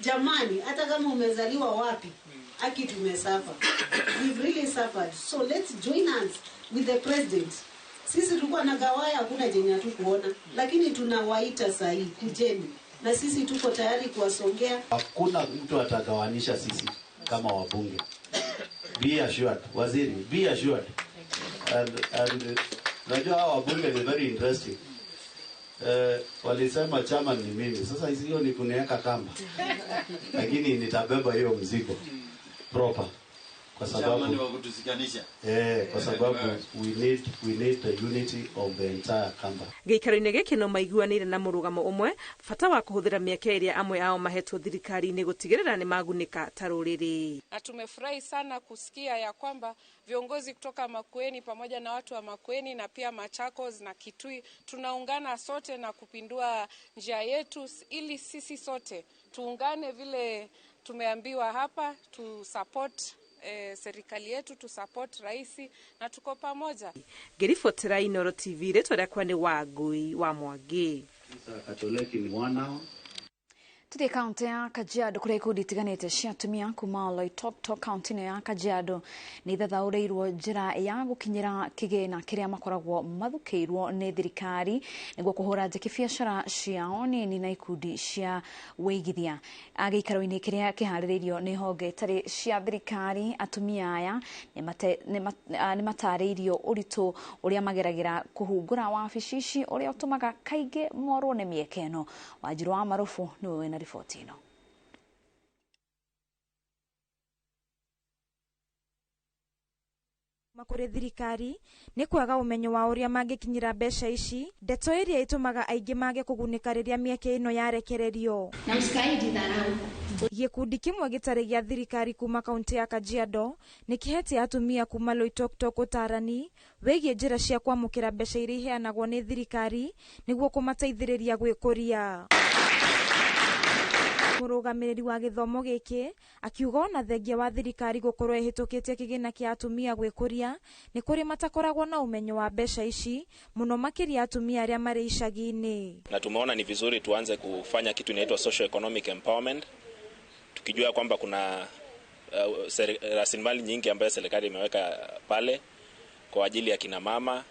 Jamani, hata kama umezaliwa wapi, aki tumesuffer. We've really suffered. So let's join hands with the president. Sisi tulikuwa na gawaya, hakuna jenye hatukuona, lakini tunawaita sahi, kujeni. Na sisi tuko tayari kuwasongea. Hakuna mtu atagawanisha sisi kama wabunge. Be assured, waziri, be assured. And najua hawa wabunge ni very interesting. Walisema chama ni mimi. Sasa hiyo ni kuniweka kamba. Lakini nitabeba hiyo mzigo proper. Kwa sababu ni wa kutusikanisha. Kwa sababu we need the unity of the entire kamba. Gĩikaro-inĩ gĩkĩ no maiguanĩire na mũrũgamo ũmwe bata wa kũhũthĩra mĩeke ĩrĩa amwe ao mahetwo thirikari-inĩ gũtigĩrĩra nĩ magunĩka ta rũrĩrĩ. Na tumefurahi sana kusikia ya kwamba viongozi kutoka Makueni pamoja na watu wa Makueni na pia Machakos na Kitui tunaungana sote na kupindua njia yetu ili sisi sote tuungane vile tumeambiwa hapa, tu support serikali yetu, tu support raisi na tuko pamoja. Ngĩribotera Inooro TV, rĩtwa rĩakwa nĩ Wangui wa Mwangi. Katoleki ni wana. Tuthiĩ kaunti ya Kajiado kũrĩa ikundi itiganĩte cia atumia kuma Loitoktok kaunti-inĩ ya Kajiado nĩ ithathaũrĩirwo njĩra ya gũkinyĩra kĩgĩna kĩrĩa makoragwo mathukĩirwo nĩ thirikari nĩguo kũhũra njeki biacara ciao nini na ikundi cia wĩigithia. Gĩikaro-inĩ kĩrĩa kĩharĩrĩirio nĩ honge itarĩ cia thirikari, atumia aya nĩ matarĩirio ũritũ ũrĩa mageragĩra kũhungũra wabici ici ũrĩa ũtũmaga kaingĩ morwo nĩ mĩeke ĩno. Wanjiru wa Marufu nĩwe wĩna riboti ĩno. Kũrĩ thirikari nĩ kwaga ũmenyo wa ũrĩa mangĩkinyĩra mbeca ici, ndeto ĩrĩa ĩtũmaga aingĩ mage kũgunĩka rĩrĩa mĩeke ĩno yarekererio. Na msikaijidharau. Gĩkundi kĩmwe gĩtarĩ gĩa thirikari kuma kaunti ya Kajiado nĩ kĩhete atumia kuma Loitoktok ũtarani wĩgiĩ njĩra cia kwamũkĩra mbeca iria iheanagwo nĩ thirikari nĩguo kũmateithĩrĩria gwĩkũria. Mũrũgamĩrĩri wa gĩthomo gĩkĩ akiuga ona thengia wa thirikari gũkorwo ĩhĩtũkĩtie kĩgĩna kĩa atumia gwĩkũria nĩ kũrĩ matakoragwo na ũmenyo wa mbeca ici mũno makĩria atumia arĩa marĩ icagi-inĩ. Na tumeona ni vizuri tuanze kufanya kitu inaitwa socio economic empowerment, tukijua kwamba kuna rasilimali nyingi ambayo serikali imeweka pale kwa ajili ya kina mama,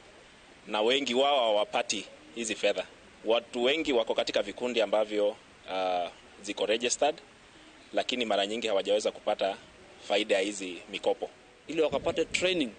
na wengi wao hawapati hizi fedha. Watu wengi wako katika vikundi ambavyo ziko registered, lakini mara nyingi hawajaweza kupata faida ya hizi mikopo. Ili wakapate training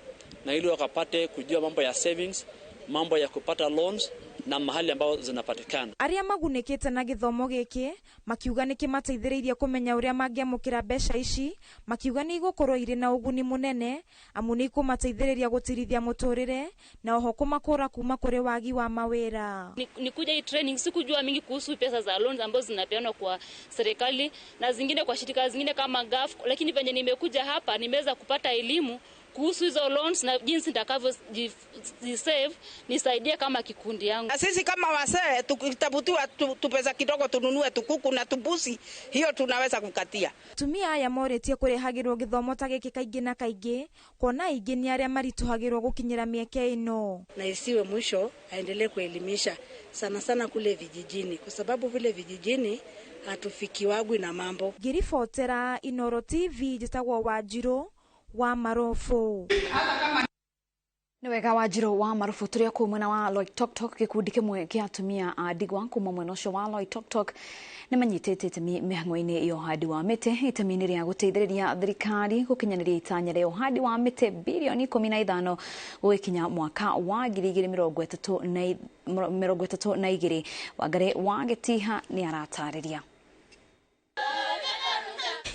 na ili wakapate kujua mambo ya savings, mambo ya kupata loans na mahali ambao zinapatikana. Arĩa magunĩkĩte na gĩthomo gĩkĩ makiuga nĩ kĩmateithĩrĩirie kũmenya ũrĩa mangĩamũkĩra mbeca ici, makiuga nĩ igũkorwo irĩ na ũguni mũnene amu nĩ ikũmateithĩrĩria gũtirithia mũtũrĩre na oho kũmakũra kuma kũrĩ wagi wa mawĩra. Nikuja hii training sikujua mingi kuhusu pesa za loans ambazo zinapeanwa kwa serikali na zingine kwa shirika zingine kama GAF, lakini venye nimekuja hapa nimeweza kupata elimu kuhusu hizo loans na jinsi nitakavyo nisaidie kama kikundi yangu. Sisi kama wasee tukitafutiwa tupesa kidogo tununue tukuku na tubusi, hiyo tunaweza kukatia. Atumia aya morĩtie kũrehagĩrwo gĩthomo ta gĩkĩ kaingĩ na kaingĩ kuona aingĩ nĩ arĩa maritũhagĩrwo gũkinyĩra mĩeke ĩno. Na isiwe mwisho, aendelee kuelimisha sana sana kule vijijini, kwa sababu vile vijijini hatufikiwagwi na mambo. Ngĩribotera Inoro TV njĩtagwo Wanjirũ wa Marobu. Nĩ wega Wanjirũ wa Marobu. Tũrĩ kũu mwena wa Loitoktok, gĩkundi kĩmwe kĩa atumia a ndigwa kuma mwena ũcio wa Loitoktok nĩ manyitĩte itemi mĩhang'o-inĩ ya ũhandi wa mĩtĩ, itemi-inĩ rĩa gũteithĩrĩria thirikari gũkinyanĩria itanya rĩa ũhandi wa mĩtĩ birioni 15 gũgĩkinya mwaka wa 2032. Wangari wa Gĩtiha nĩ aratarĩria.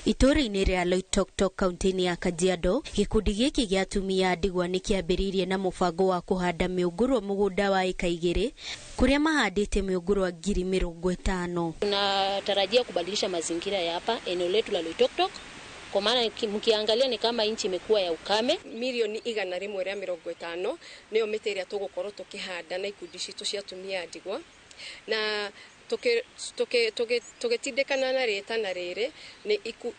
Itũũra-inĩ rĩa Loitoktok kaunti-inĩ ya Kajiado, gĩkundi gĩkĩ gĩa atumia a ndigwa nĩ kĩambĩrĩirie na mũbango wa kũhanda mĩũngũrwa mũgũnda wa ĩka 2 kũrĩa mahandĩte mĩũngũrwa 50,000. Tunatarajia kubadilisha mazingira ya hapa eneo letu la Loitoktok, kwa maana mkiangalia ni kama nchi imekuwa ya ukame. Milioni 150 nĩyo mĩtĩ ĩrĩa tũgũkorwo tũkĩhanda na ikundi citũ cia atumia a ndigwa, na tũgĩtindĩkana na rĩtana rĩrĩ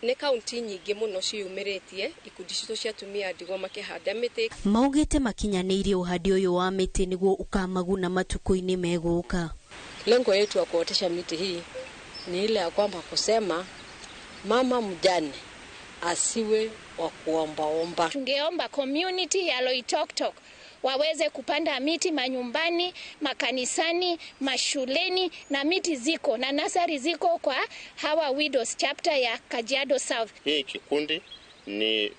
nĩ kaunti nyingĩ mũno ciumĩrĩtie ikundi citũ cia atumia a ndigwa makĩhanda mĩtĩ. Maugĩte makinyanĩirie ũhandi ũyũ wa mĩtĩ nĩguo ũkamaguna matukũ-inĩ megũka. Lengo yetu ya kuotesha miti hii ni ile ya kwamba kusema mama mjane asiwe wa kuombaomba. Tungeomba community ya Loitoktok waweze kupanda miti manyumbani, makanisani, mashuleni, na miti ziko na nasari ziko kwa hawa widows chapter ya Kajiado South. Hii kikundi ni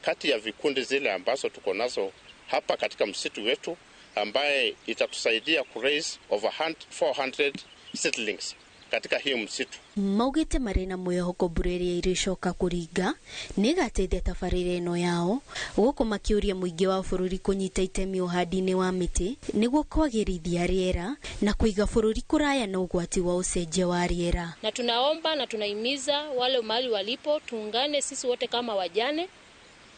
kati ya vikundi zile ambazo tuko nazo hapa katika msitu wetu, ambaye itatusaidia ku raise over 400 seedlings katika hiyo msitu. Maugĩte marĩ na mwĩhoko mbura ĩrĩa ĩrĩcoka kũringa nĩĩgateithia tabarĩra ĩno yao, gũkũ makĩũria mũingĩ wa bũrũri kũnyita itemi ũhandi-inĩ wa mĩtĩ nĩguo kwagĩrithia rĩera na kũiga bũrũri kũraya na ũgwati wa ũcenjia wa rĩera. Na tunaomba na tunahimiza wale mahali walipo, tuungane sisi wote kama wajane,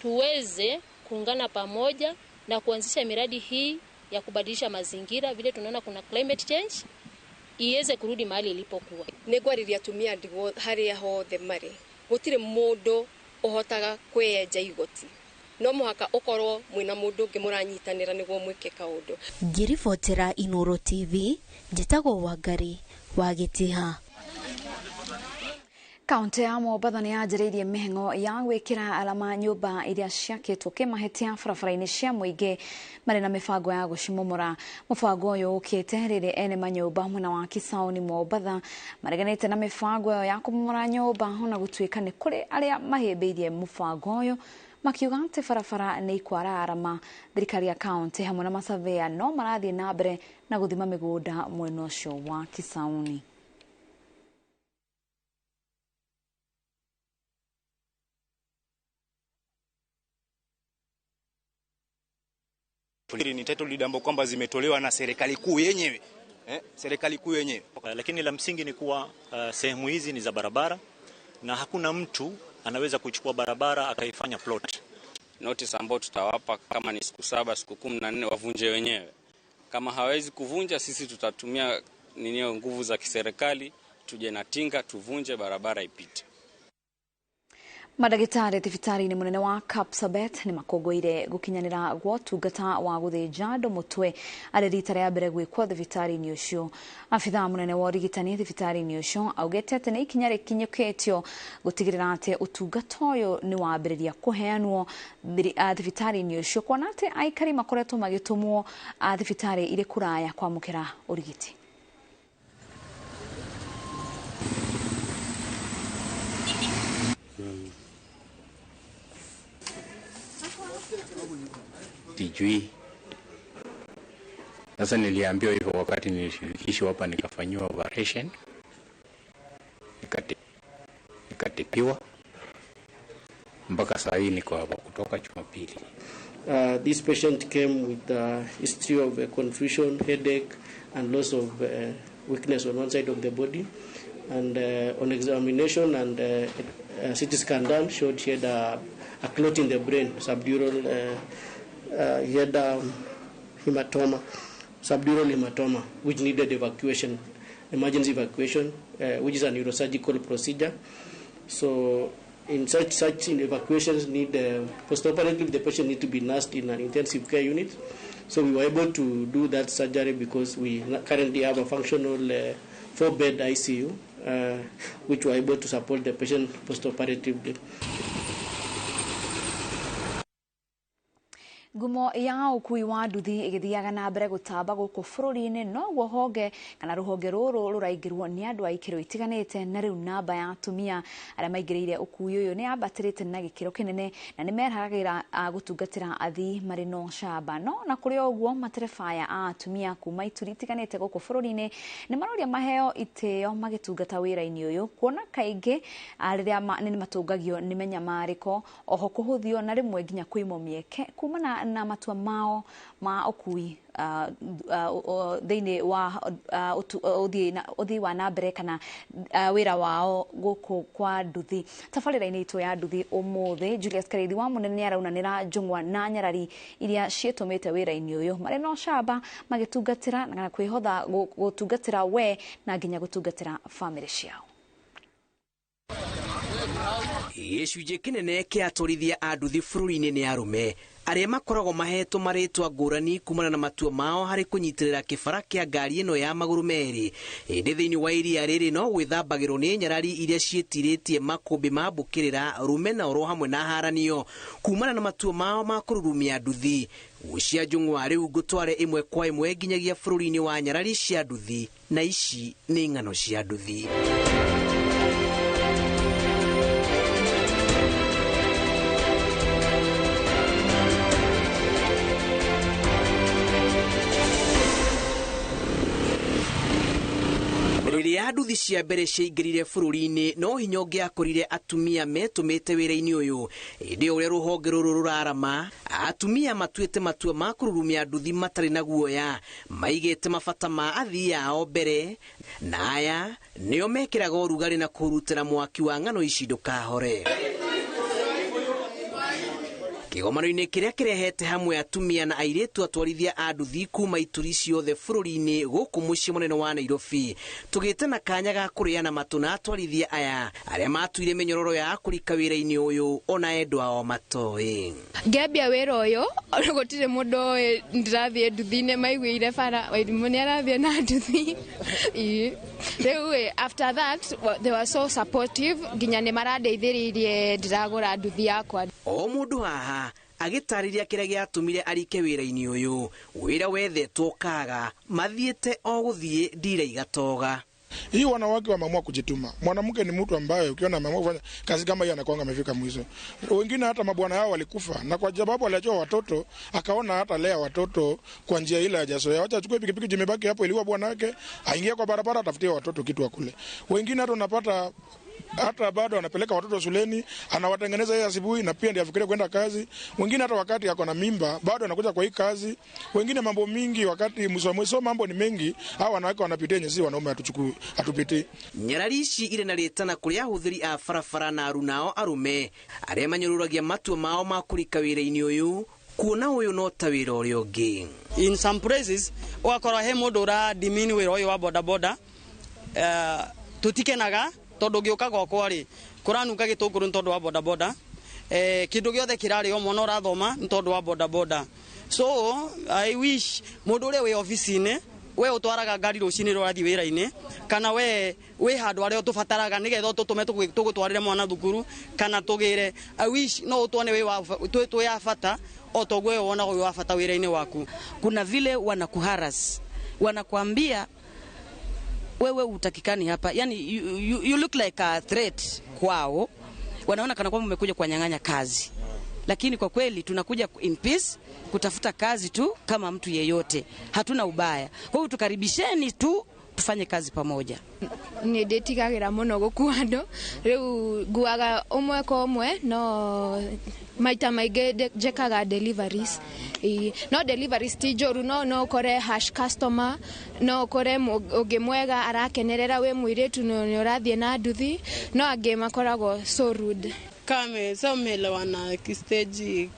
tuweze kuungana pamoja na kuanzisha miradi hii ya kubadilisha mazingira. Vile tunaona kuna climate change, iweze kurudi mahali ilipokuwa. Nĩngwarĩria atumia ndigwa harĩa hothe marĩ, gũtirĩ mũndũ ũhotaga kwĩyenja igoti, no mũhaka ũkorwo mwĩna mũndũ ũngĩ mũranyitanĩra nĩguo mwĩke kaũndũ. Ngĩribotera Inoro TV, njĩtagwo Wangari wa Gĩtiha. Kaunti ya Mombatha nĩ yanjĩrĩirie mĩhang'o ya gwĩkĩra alama nyũmba iria ciakĩtwo kĩmahĩtia barabara-inĩ cia mũingĩ marĩ na mĩbango ya gũcimomora. Mũbango ũyũ ũkĩte rĩrĩ ene manyũmba mwena wa Kisauni Mombatha mareganĩte na mĩbango ĩyo ya kũmomora nyũmba, ona gũtuĩka nĩ kũrĩ arĩa mahĩmbĩirie mũbango ũyũ makiuga atĩ barabara nĩ ikwara arama. Thirikari ya kaunti hamwe na masavea no marathiĩ na mbere na gũthima mĩgũnda mwena ũcio wa Kisauni. Ni title deed ambayo kwamba zimetolewa na serikali kuu yenyewe. Serikali kuu yenyewe. Lakini la msingi ni kuwa sehemu hizi ni za barabara na hakuna mtu anaweza kuchukua barabara akaifanya plot. Notice ambayo tutawapa kama ni siku 7, siku 14 wavunje wenyewe. Kama hawezi kuvunja, sisi tutatumia nguvu za kiserikali Tuje na tinga tuvunje barabara ipite. Mandagĩtarĩ thibitarĩ-inĩ mũnene wa Kapsabet nĩ makũngũĩire gũkinyanĩra gwa ũtungata wa gũthĩnja andũ mũtwe arĩ rita rĩa mbere gwĩkwo thibitarĩ-inĩ ũcio. Abithaa mũnene wa ũrigitani thibitarĩ-inĩ ũcio augĩte atĩ nĩ ikinya rĩkinyũkĩtio gũtigĩrĩra atĩ ũtungata ũyũ nĩ wambĩrĩria kũheanwo thibitarĩ-inĩ ũcio, kuona atĩ aikari makoretwo magĩtũmwo thibitarĩ irĩ kũraya kwamũkĩra ũrigiti. Sijui. Sasa niliambiwa hivyo wakati nilishirikishwa hapa, nikafanyiwa operation, nikatibiwa mpaka saa hii niko hapa kutoka Jumapili. This patient came with a history of confusion, headache and loss of weakness on one side of the body, and on examination and CT scan done showed she had a clot in the brain, subdural. He had hematoma, subdural hematoma, which needed evacuation, emergency evacuation, which is a neurosurgical procedure. So in such evacuations need postoperatively the patient need to be nursed in an intensive care unit. So we were able to do that surgery because we currently have a functional 4-bed ICU, which were able to support the patient postoperatively. Ngumo ya ũkui wa nduthi ĩgĩthiaga na mbere gũtamba gũkũ bũrũri-inĩ, noguo honge kana rũhonge rũrũ rũraingĩrwo nĩ andũ a ikĩro itiganĩte, na rĩu namba ya atumia arĩa maingĩrĩire ũkui ũyũ nĩ yambatĩrĩte na gĩkĩro kĩnene, na nĩ merahagĩra gũtungatĩra athii marĩ na ũcamba. No na kũrĩ o ũguo, matereba aya a atumia kuma ituri itiganĩte gũkũ bũrũri-inĩ nĩ maroria maheo itĩo magĩtungata wĩra-inĩ ũyũ, kuona kaingĩ rĩrĩa nĩ matũngagio nĩ menyamarĩko, oho kũhũthio na rĩmwe nginya kũimwo mĩeke kumana na matua mao ma ũkui thĩinĩ wa ũthii wa na mbere kana wĩra wao gũkũ kwa nduthi. Tabarĩra-inĩ itũ ya nduthi ũmũthĩ, Julius Karithi wa Mũnene nĩ araunanĩra njũng'wa na nyarari iria ciĩtũmĩte wĩra-inĩ ũyũ marĩ na ũcamba magĩtungatĩra na kwĩhotha gũtungatĩra we na nginya gũtungatĩra bamĩrĩ ciao. Gĩcunjĩ kĩnene kĩa atwarithia a nduthi bũrũri-inĩ nĩ arũme arĩa makoragwo mahetwo marĩtwa ngũrani kumana na matua mao harĩ kũnyitĩrĩra kĩbara kĩa ngari ĩno ya magũrũ merĩ. Ĩndĩ thĩinĩ wa iria rĩrĩ no gwĩthambagĩrwo nĩ nyarari iria ciĩtirĩtie makũmbĩ ma mbũkĩrĩra, rũmena oro hamwe na haranio kumana na matua mao ma kũrurumia nduthi. Cia njũng'wa rĩu ngũtware ĩmwe kwa ĩmwe nginyagia bũrũri-inĩ wa nyarari cia nduthi, na ici nĩ ng'ano cia nduthi. Rĩrĩa nduthi cia mbere ciaingĩrire bũrũri-inĩ, no hinya ũngĩakorire atumia metũmĩte wĩra-inĩ ũyũ. Ĩndĩ ũrĩa rũhonge rũrũ rũrarama, atumia matuĩte matua ma kũrurumia nduthi matarĩ na guoya, maigĩte mabata ma athii ao mbere, na aya nĩo mekĩraga ũrugarĩ na kũhurutĩra mwaki wa ng'ano ici ndũkahore. Kĩgomano-inĩ kĩrĩa kĩrehete hamwe atumia na airĩtu atwarithia a nduthi kuma ituri ciothe bũrũri-inĩ gũkũ mũciĩ mũnene wa Nairobi, tũgĩte na kanya ga kũrĩana matũ na atwarithia aya arĩa matuire mĩnyororo ya kũrika wĩra-inĩ ũyũ ona endwa ao matoĩ. Ngĩambia wĩra ũyũ gũtirĩ mũndũ ũĩ ndĩrathiĩ nduthi-inĩ, maiguĩire bara Wairimũ nĩ arathiĩ na nduthi. Rĩu after that they were so supportive nginya nĩ marandeithĩrĩirie ndĩragũra nduthi yakwa. O mũndũ haha agĩtarĩria kĩrĩa gĩatũmire arike wĩra-inĩ ũyũ, wĩra wethetwo kaga mathiĩte o gũthiĩ ndira igatoga. Hii wanawake wameamua kujituma. Mwanamke ni mtu ambaye ukiona ameamua kufanya kazi kama hiyo anakuanga amefika mwisho. Wengine hata mabwana yao walikufa, na kwa sababu waliachiwa watoto, akaona hata lea watoto kwa njia ile hajazoea. Acha achukue pikipiki jimebaki hapo iliwa bwana wake, aingie kwa barabara atafutie watoto kitu akule. Wengine hata unapata hata bado anapeleka watoto shuleni, anawatengeneza yeye asubuhi na pia ndiye afikirie kwenda kazi. Wengine hata wakati ako na mimba bado anakuja kwa hii kazi. Wengine mambo mingi wakati msomo mambo ni mengi, hao wanawake wanapitia nyesi wanaume hatuchukui hatupitii. Nyarari ici irĩ na rĩtana kũrĩ ahũthĩri a barabara na arunao arume arĩa manyũrũragia matua mao ma kũrika wĩra-inĩ ũyũ, kuona ũyũ no ta wĩra ũrĩa ũngĩ. In some places ũgakora he mũndũ ũra dimini wĩra ũyũ wa boda boda, Tutikenaga tondu ngiuka gwakwa ri kuranunga gitunguru ni tondu wa boda boda, kindu giothe kirario mwana urathoma ni tondu wa boda boda. So I wish mundu uria wi office-ini, we utwaraga ngari rucini rurathi wira-ini, kana we wi handu aria utubataraga nigetha ututume tugutwarire mwana thukuru kana tugire, I wish no utwone wi wa twi ya bata o toguo we wonaga wi wa bata wira-ini waku. Kuna vile wanakuharas, wanakuambia wewe utakikani hapa, yani you look like a threat kwao, wanaona kana kwamba umekuja kuwanyang'anya kazi. Lakini kwa kweli tunakuja in peace kutafuta kazi tu kama mtu yeyote, hatuna ubaya. Kwa hiyo tukaribisheni tu tufanye kazi pamoja. Ni ndĩtigagĩra mũno gũkua andũ, rĩu nguaga ũmwe kwa ũmwe, no maita maingĩ njĩkaga deliveries. No deliveries ti njũru, no ũkore hash customer, no ũkore ũngĩ mwega arakenerera wĩ mũirĩtu nĩ ũrathiĩ na nduthi, no angĩ makoragwo so rude. Kama sasa umeelewana kistage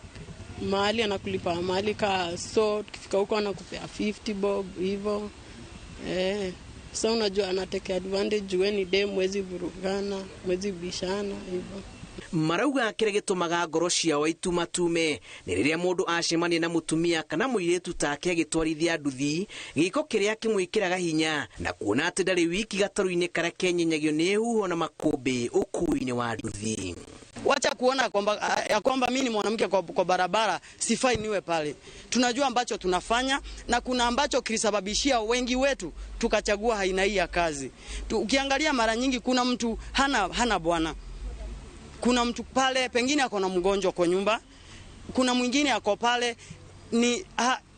mahali anakulipa mahali ka, so tukifika huko anakupea 50 bob hivyo. Sasa unajua anatake advantage, wewe ni dem, mwezi vurugana, mwezi bishana hivyo. Marauga kĩrĩa gĩtũmaga ngoro ciao itumatume nĩ rĩrĩa mũndũ acemania na mũtumia kana mũirĩtu take agĩtwarithia nduthi, gĩko kĩrĩa kĩmwĩkĩraga hinya na kuona atĩ ndarĩ wiki gatarũ-inĩ karĩa kenyenyagio nĩ huho na makũmbĩ ũkuui-inĩ wa nduthi. Wacha kuona kwamba ya kwamba mimi ni mwanamke kwa barabara sifai niwe pale. Tunajua ambacho tunafanya na kuna ambacho kilisababishia wengi wetu tukachagua aina hii ya kazi. Ukiangalia mara nyingi kuna mtu hana bwana. Kuna mtu pale pengine ako na mgonjwa kwa nyumba. Kuna mwingine ako pale ni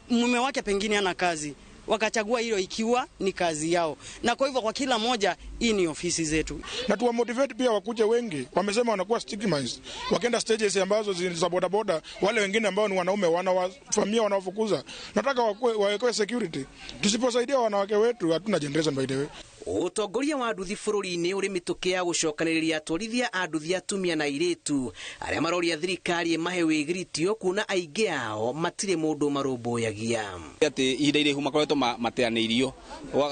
mume wake pengine hana kazi. Wakachagua hilo ikiwa ni kazi yao. Na kwa hivyo kwa kila moja hii ni ofisi zetu. Na tuwa motivate pia wakuje wengi. Wamesema wanakuwa stigmatized. Wakienda stages ambazo za boda boda, wale wengine ambao ni wanaume wanawafamia wanawafukuza. Nataka wawekewe security. Tusiposaidia wanawake wetu hatuna generation by the way. Ũtongoria wa nduthi bũrũri-inĩ ũrĩ mĩtũkĩ ya gũcokanĩrĩria atwarithia a nduthi atumia na airĩtu arĩa maroria thirikari ĩmahe wĩgiritio kuona aingĩ ao matirĩ mũndũ marũmbũyagia. Atĩ ihinda iraihu makoretwo mateanĩirio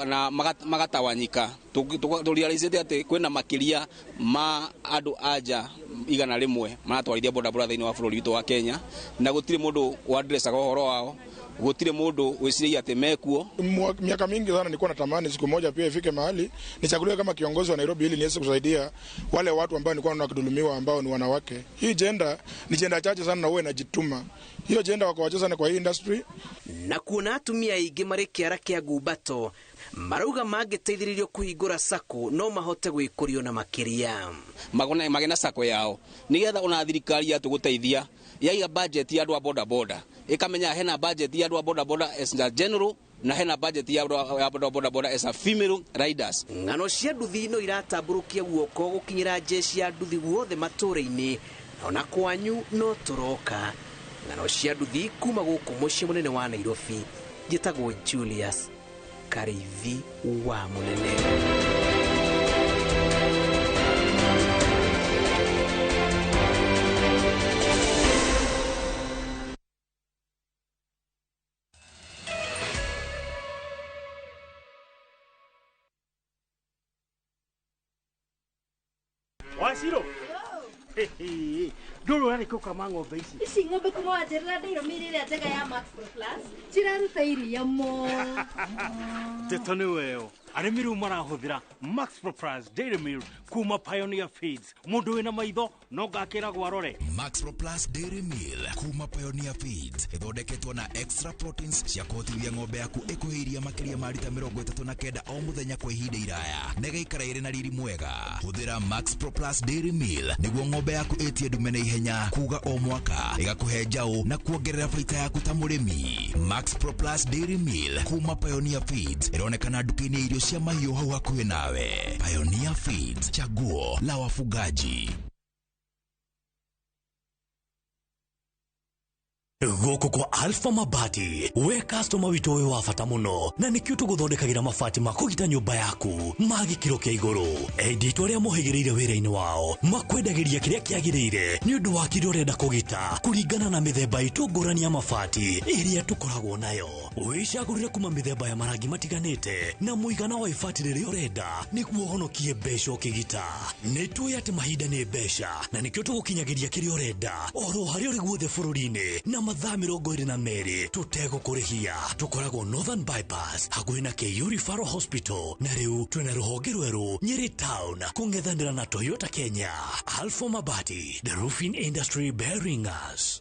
na magatawanyika. Tũrealize atĩ kwĩna makĩria ma andũ anja 100 maratwarithia bodaboda thĩinĩ wa bũrũri witũ wa Kenya, na gũtirĩ mũndũ wadressaga ũhoro wao, gũtirĩ mũndũ wĩciragia atĩ mekuo. Miaka mingi sana nilikuwa natamani siku moja pia ifike mahali nichaguliwe kama kiongozi wa Nairobi ili niweze kusaidia wale watu ambao nilikuwa naona wakidhulumiwa ambao ni wanawake. Hii gender ni gender chache sana na uwe najituma. Hiyo gender wako wachache sana kwa hii industry. Na kuona atumia aingĩ marĩ kĩara kĩa ngumbato marauga mangĩteithĩrĩrio kũhingũra sacco no mahote gwĩkũrio na makĩria. Magena sacco yao nigetha ona thirikari yatũgũteithia yaiga budget ya andũ a boda boda, ikamenya hena budget ya andũ a boda boda as a general na hena budget ya andũ a boda boda as a female riders. Ng'ano cia nduthi no iratambũrũkia guoko gũkinyĩra jeshi ya nduthi guothe matũũra-inĩ, ona kwanyu no tũroka. Ng'ano cia nduthi kuma gũkũ mũciĩ mũnene wa Nairobi, njĩtagwo Julius Kariithi wa Mũnene. Waciro. Ndũrũ arĩ kũkama ng'ombe ici. Ici ng'ombe kuma wanjĩrĩra ndĩirũmĩrĩre ĩrĩa njega ya Max Pro Plus ciraruta iria mo. Ndeto nĩ weyo. Arĩmi rĩu marahũthĩra Max Pro Plus Dairy Meal kuma Pioneer Feeds. Mũndũ wĩna maitho no ngakĩragwo arore. Max Pro Plus Dairy Meal kuma Pioneer Feeds ĩthondeketwo na extra proteins cia kũhotithia ng'ombe yaku ĩkũhe iria makĩria ma rita 39 o mũthenya kwa ihinda iraya na ĩgaikara ĩrĩ na riri mwega. Hũthĩra Max Pro Plus Dairy Meal nĩguo ng'ombe yaku ĩtie ndume na ihenya kuga o mwaka, ĩgakũhe njaũ na kuongerera baita yaku ta mũrĩmi. Max Pro Plus Dairy Meal kuma Pioneer Feeds ĩronekana nduka-inĩ ya irio cia mahiũ hau hakuhĩ nawe. Pioneer Feeds, chaguo la wafugaji. Gũkũ kwa Alpha Mabati we customer witũ wĩ wa bata mũno na nĩkĩo tũgũthondekagĩra mabati ma kũgita nyũmba yaku ma gĩkĩro kĩa igũrũ. Enditũ arĩa mohĩgĩrĩire wĩra-inĩ wao makwendagĩria kĩrĩa kĩagĩrĩire nĩ ũndũ wa kĩrĩa ũrenda kũgita kũringana na mĩthemba itũ ngũrani ya mabati ĩrĩa tũkoragwo nayo. Wĩcagũrĩre kuma mĩthemba ya marangi matiganĩte na mũigana wa ibati rĩrĩa ũrenda nĩguo ũhonokie mbeca ũkĩgita. Nĩ tũĩ atĩ mahinda nĩ mbeca na nĩkĩo tũgũkinyagĩria kĩrĩa ũrenda oro harĩa ũrĩ guothe bũrũri-inĩ na mathaa 22 tũtegũkũrĩhia. Tũkoragwo Northern Bypass hakuhĩ na KU Referral Hospital na rĩu twĩna rũhonge rwerũ Nyeri Town kũng'ethanĩra na Toyota Kenya. Alpha Mabati, the roofing industry bearing us.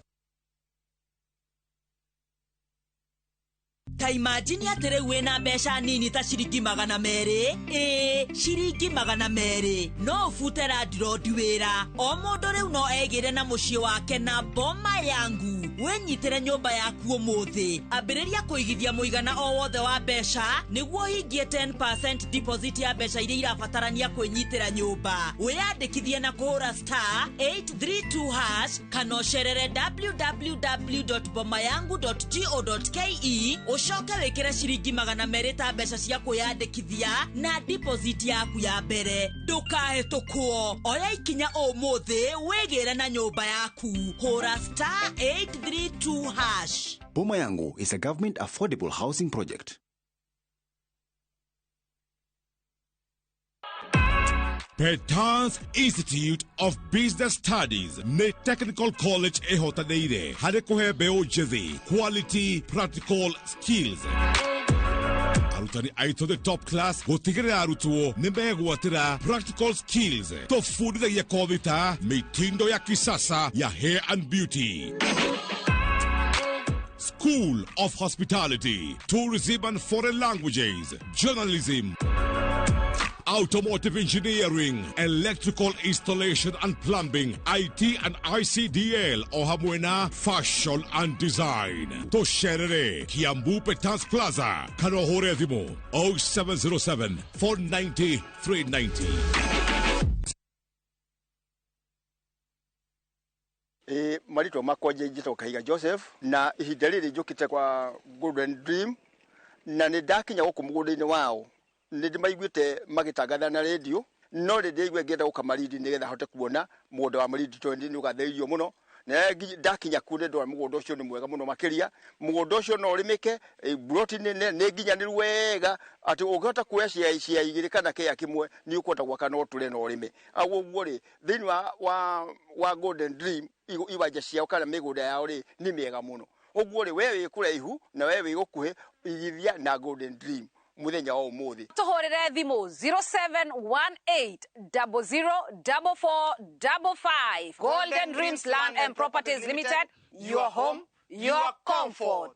Ta imagine atĩ rĩu wĩna mbeca nini ta ciringi 200, ĩĩ ciringi 200 no ũbute landlord wĩra. O mũndũ rĩu no egĩre na mũciĩ wake na Boma Yangu. Wĩnyitĩre nyũmba yaku ũmũthĩ, ambĩrĩria kũigithia mũigana o wothe wa mbeca nĩguo ũhingie 10% deposit ya mbeca iria irabatarania kwĩnyitĩra nyũmba. Wĩyandĩkithie na kũhũra *832# kana ũcerere www.bomayangu.go.ke ucoke wikire ciringi 200 ta mbeca cia kwiyandikithia na deposit yaku ya mbere. Ndukahĩtũkwo, oya ikinya ũmũthĩ wĩgĩre na nyũmba yaku. Hũra *832#. Boma Yangu is a government affordable housing project. Petans Institute of Business Studies nĩ Technical College ĩhotanĩire harĩ kũhe mbeũ njĩthĩ quality practical skills. Arutani aitũ the top class gũtigĩrĩra arutwo nĩ megwatĩra practical skills. Tũbundithagia kothi ta mitindo ya kisasa ya hair and beauty, School of Hospitality, Tourism and Foreign Languages, Journalism, Automotive Engineering, Electrical Installation and Plumbing, IT and ICDL, o hamwe na Fashion and Design. Tosherere, Kiambu Petans Plaza, kana ũhũre thimũ 0707 490 390. Marĩtwa makwa njĩtagwo Kahiga Joseph na ihinda rĩrĩ njũkĩte kwa Golden Dream na nĩ ndakinya gũkũ mũgũnda-inĩ wao nĩ ndĩmaiguĩte magĩtangatha na rĩndiũ no rĩ ndĩraigua ngĩenda gũka Malindi nĩgetha hote kuona mũgũnda wa Malindi tondũ nĩ ũgathĩrĩirio mũno na ndakinya kuo nĩ ndona mũgũnda ũcio nĩ mwega mũno makĩria. Mũgũnda ũcio no ũrĩmĩke, mburoti nĩ nginyanĩru wega atĩ ũngĩhota kuoya cia igĩrĩ kana kĩa kĩmwe nĩ ũkũhota gwaka no ũtũre na ũrĩme. Ũguo rĩ thĩinĩ wa Golden Dream iwanja ciao kana mĩgũnda yao rĩ nĩ mĩega mũno. Ũguo rĩ we wĩ kũraihu na we wĩ gũkuhĩ igithia na Golden Dream muthenya wa umuthi. Tuhurire thimu 0718004455. Golden Dreams Land and Properties Limited, your home, your comfort.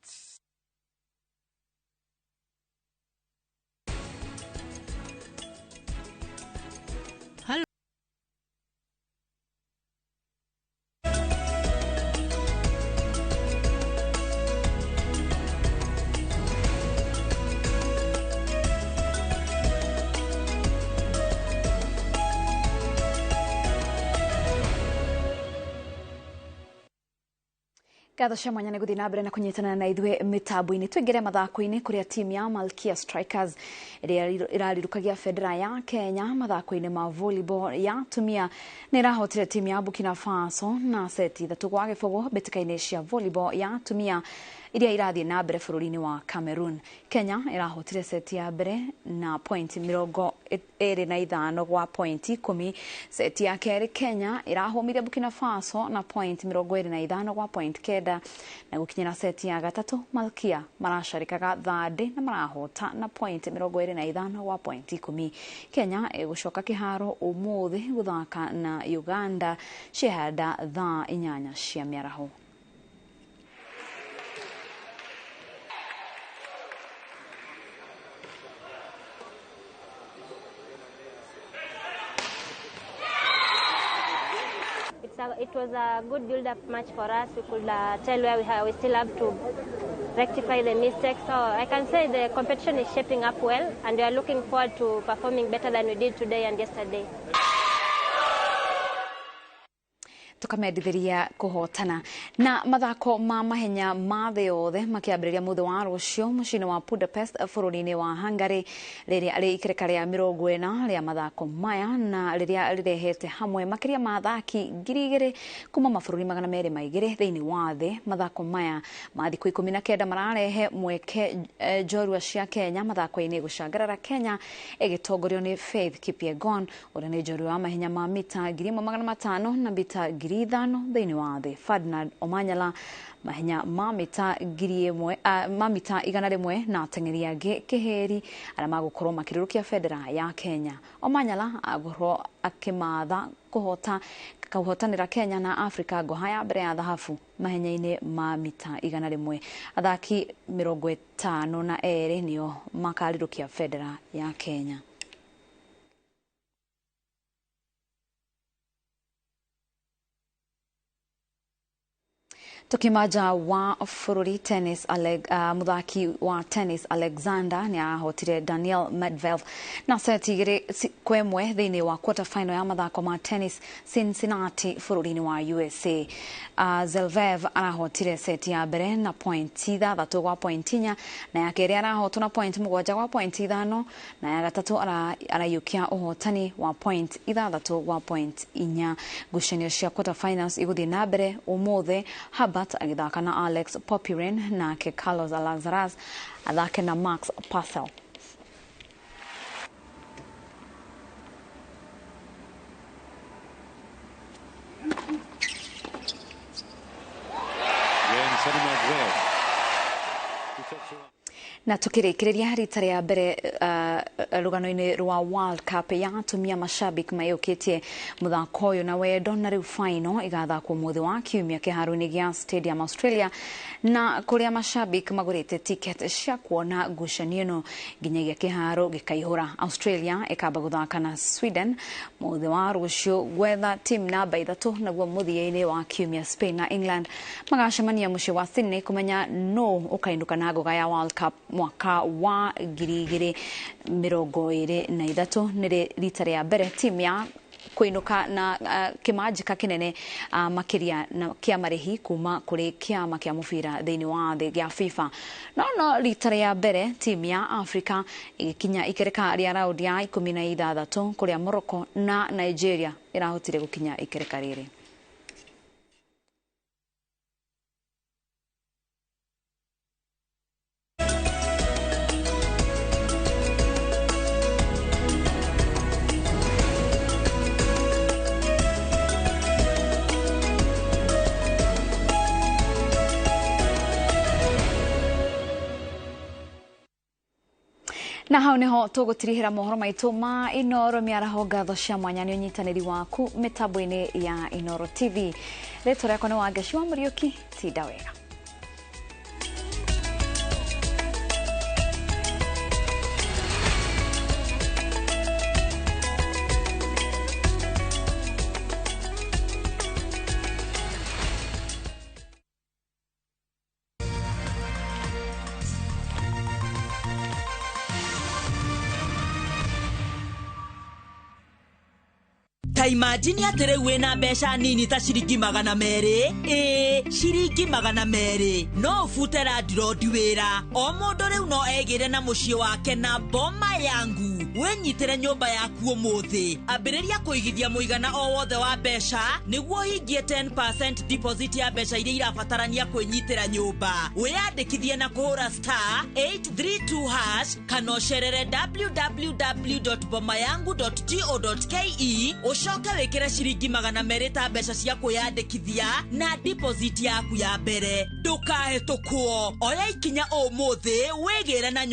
Ngatho cia mwanya nĩ gũthiĩ na mbere na kũnyitana na ithuĩ mĩtambo-inĩ. Tũingĩre mathako-inĩ kũrĩa timu ya Malkia Strikers ĩrĩa ĩrarirũkagia bendera ya Kenya mathako-inĩ ma volleyball ya atumia nĩ ĩrahotire timu ya Burkina Faso na seti 3-0 mbĩtĩka-inĩ cia volleyball ya atumia iria irathiĩ na mbere bũrũri-inĩ wa Cameroon. Kenya ĩrahotire seti ya mbere na point 25 gwa point 10. Seti ya kerĩ Kenya ĩrahũmire Burkina Faso na point 25 gwa point 9 na gũkinyĩra seti ya gatatũ Malkia maracarĩkaga thandĩ na marahota na point 25 gwa point 10. Kenya ĩgũcoka kĩharo ũmũthĩ gũthaka na Uganda ciehanda thaa 8 cia mĩaraho. It was a good build-up match for us. We could tell where we still have to rectify the mistakes. So I can say the competition is shaping up well, and we are looking forward to performing better than we did today and yesterday. Tukamendithiria kuhotana na mathako ma mahenya ma thĩ yothe makĩambĩrĩria mũthĩ wa rũciũ mũciĩ-inĩ wa Budapest bũrũri-inĩ wa Hungary, rĩrĩa rĩ ikereka rĩa 40 rĩa mathako maya na rĩrĩa rĩrehete hamwe makĩria ma athaki 2,000 kuma mabũrũri 202 thĩinĩ wa thĩ. Mathako maya ma thikũ 19 mararehe mweke njorua cia Kenya mathako-inĩ gũcangarara Kenya ĩgĩtongorio nĩ Faith Kipyegon ũrĩa nĩ njorua wa mahenya ma mita 1500 na mita 5,000 thĩinĩ wa thĩ. Ferdinand Omanyala mahenya ma mita 1,000 ma mita 100 na ateng'eri angĩ kĩhĩri arĩa magũkorwo makĩrũrũkia bendera ya Kenya. Omanyala agũkorwo akĩmatha kũhotanĩra Kenya na Afrika ngoha ya mbere ya thahabu mahenya-inĩ ma mita 100. Athaki 52 nĩo makarĩrũkia bendera ya Kenya. Tukimaja wa bũrũri tennis, muthaki wa tennis Alexander nĩ ahotire Daniel Medvedev na seti 2-1 thĩinĩ wa quarter final ya mathako ma tennis Cincinnati bũrũri-inĩ wa USA. Zverev arahotire seti ya mbere na point 6 gwa point 4, na ya kerĩ arahotwo na point 7 gwa point 5, na ya gatatũ araiyũkia ũhotani wa point 6 gwa point 4. Ngucanio cia quarter finals igũthiĩ na mbere ũmũthĩ, Herbert agĩthaka na Alex Popyrin nake Carlos Alcaraz athake na Max Purcell. Na tukĩrĩkĩrĩria rita rĩa mbere rũgano-inĩ rwa World Cup ya atumia mashabiki mayũkĩtie mũthako ũyũ na wendo, na rĩu final ĩgathakwo mũthĩ wa kiumia kĩharo-inĩ gĩa Stadium Australia, na kũrĩa mashabiki magũrĩte ticket cia kuona ngucanio ĩno nginyagia kĩharo gĩkaihũra. Australia ĩkamba gũthaka na Sweden mũthĩ wa rũciũ gwetha team namba 3, naguo mũthia-inĩ wa kiumia Spain na England magacemania mũciĩ wa Sydney kũmenya nũ ũkainũka na ngoga ya World Cup mwaka wa 2023. Nĩ rita rĩa mbere timu ya kũinũka na kĩmanjĩka kĩnene makĩria na kĩa marĩhi kuma kũrĩ kĩama kĩa mũbira thĩinĩ wa thĩ gĩa FIFA. No rita rĩa mbere timu ya Afrika ĩgĩkinya ikereka rĩa raundi ya 16 kũrĩa Morocco na Nigeria ĩrahotire gũkinya ikereka rĩrĩ. Na hau niho tũgũtirihĩra mohoro maitũ ma Inooro mĩaraho. Ngatho cia mwanya nĩ ũnyitanĩri waku mĩtambo-inĩ ya Inooro TV. Rĩtwa rĩakwa nĩ Wangeci wa Mũriũki. Tinda wega. Ta imagine atĩ rĩu wĩna mbeca nini ta ciringi 200, ĩĩ ciringi 200 no ũbute landlord wĩra. O mũndũ rĩu no egĩre na mũciĩ wake na Boma Yangu. Wĩnyitĩre nyũmba yaku ũmũthĩ, ambĩrĩria kũigithia mũigana o wothe wa mbeca nĩguo ũhingie 10% deposit ya mbeca iria irabatarania kwĩnyitĩra nyũmba. Wĩyandĩkithie na kũhũra *832# kana ũcerere www.bomayangu.co.ke ũcoke wĩkĩre ciringi 200 ta mbeca cia kwĩyandĩkithia na deposit yaku ya mbere. Ndũkahĩtũkwo, oya ikinya ũmũthĩ wĩgĩre na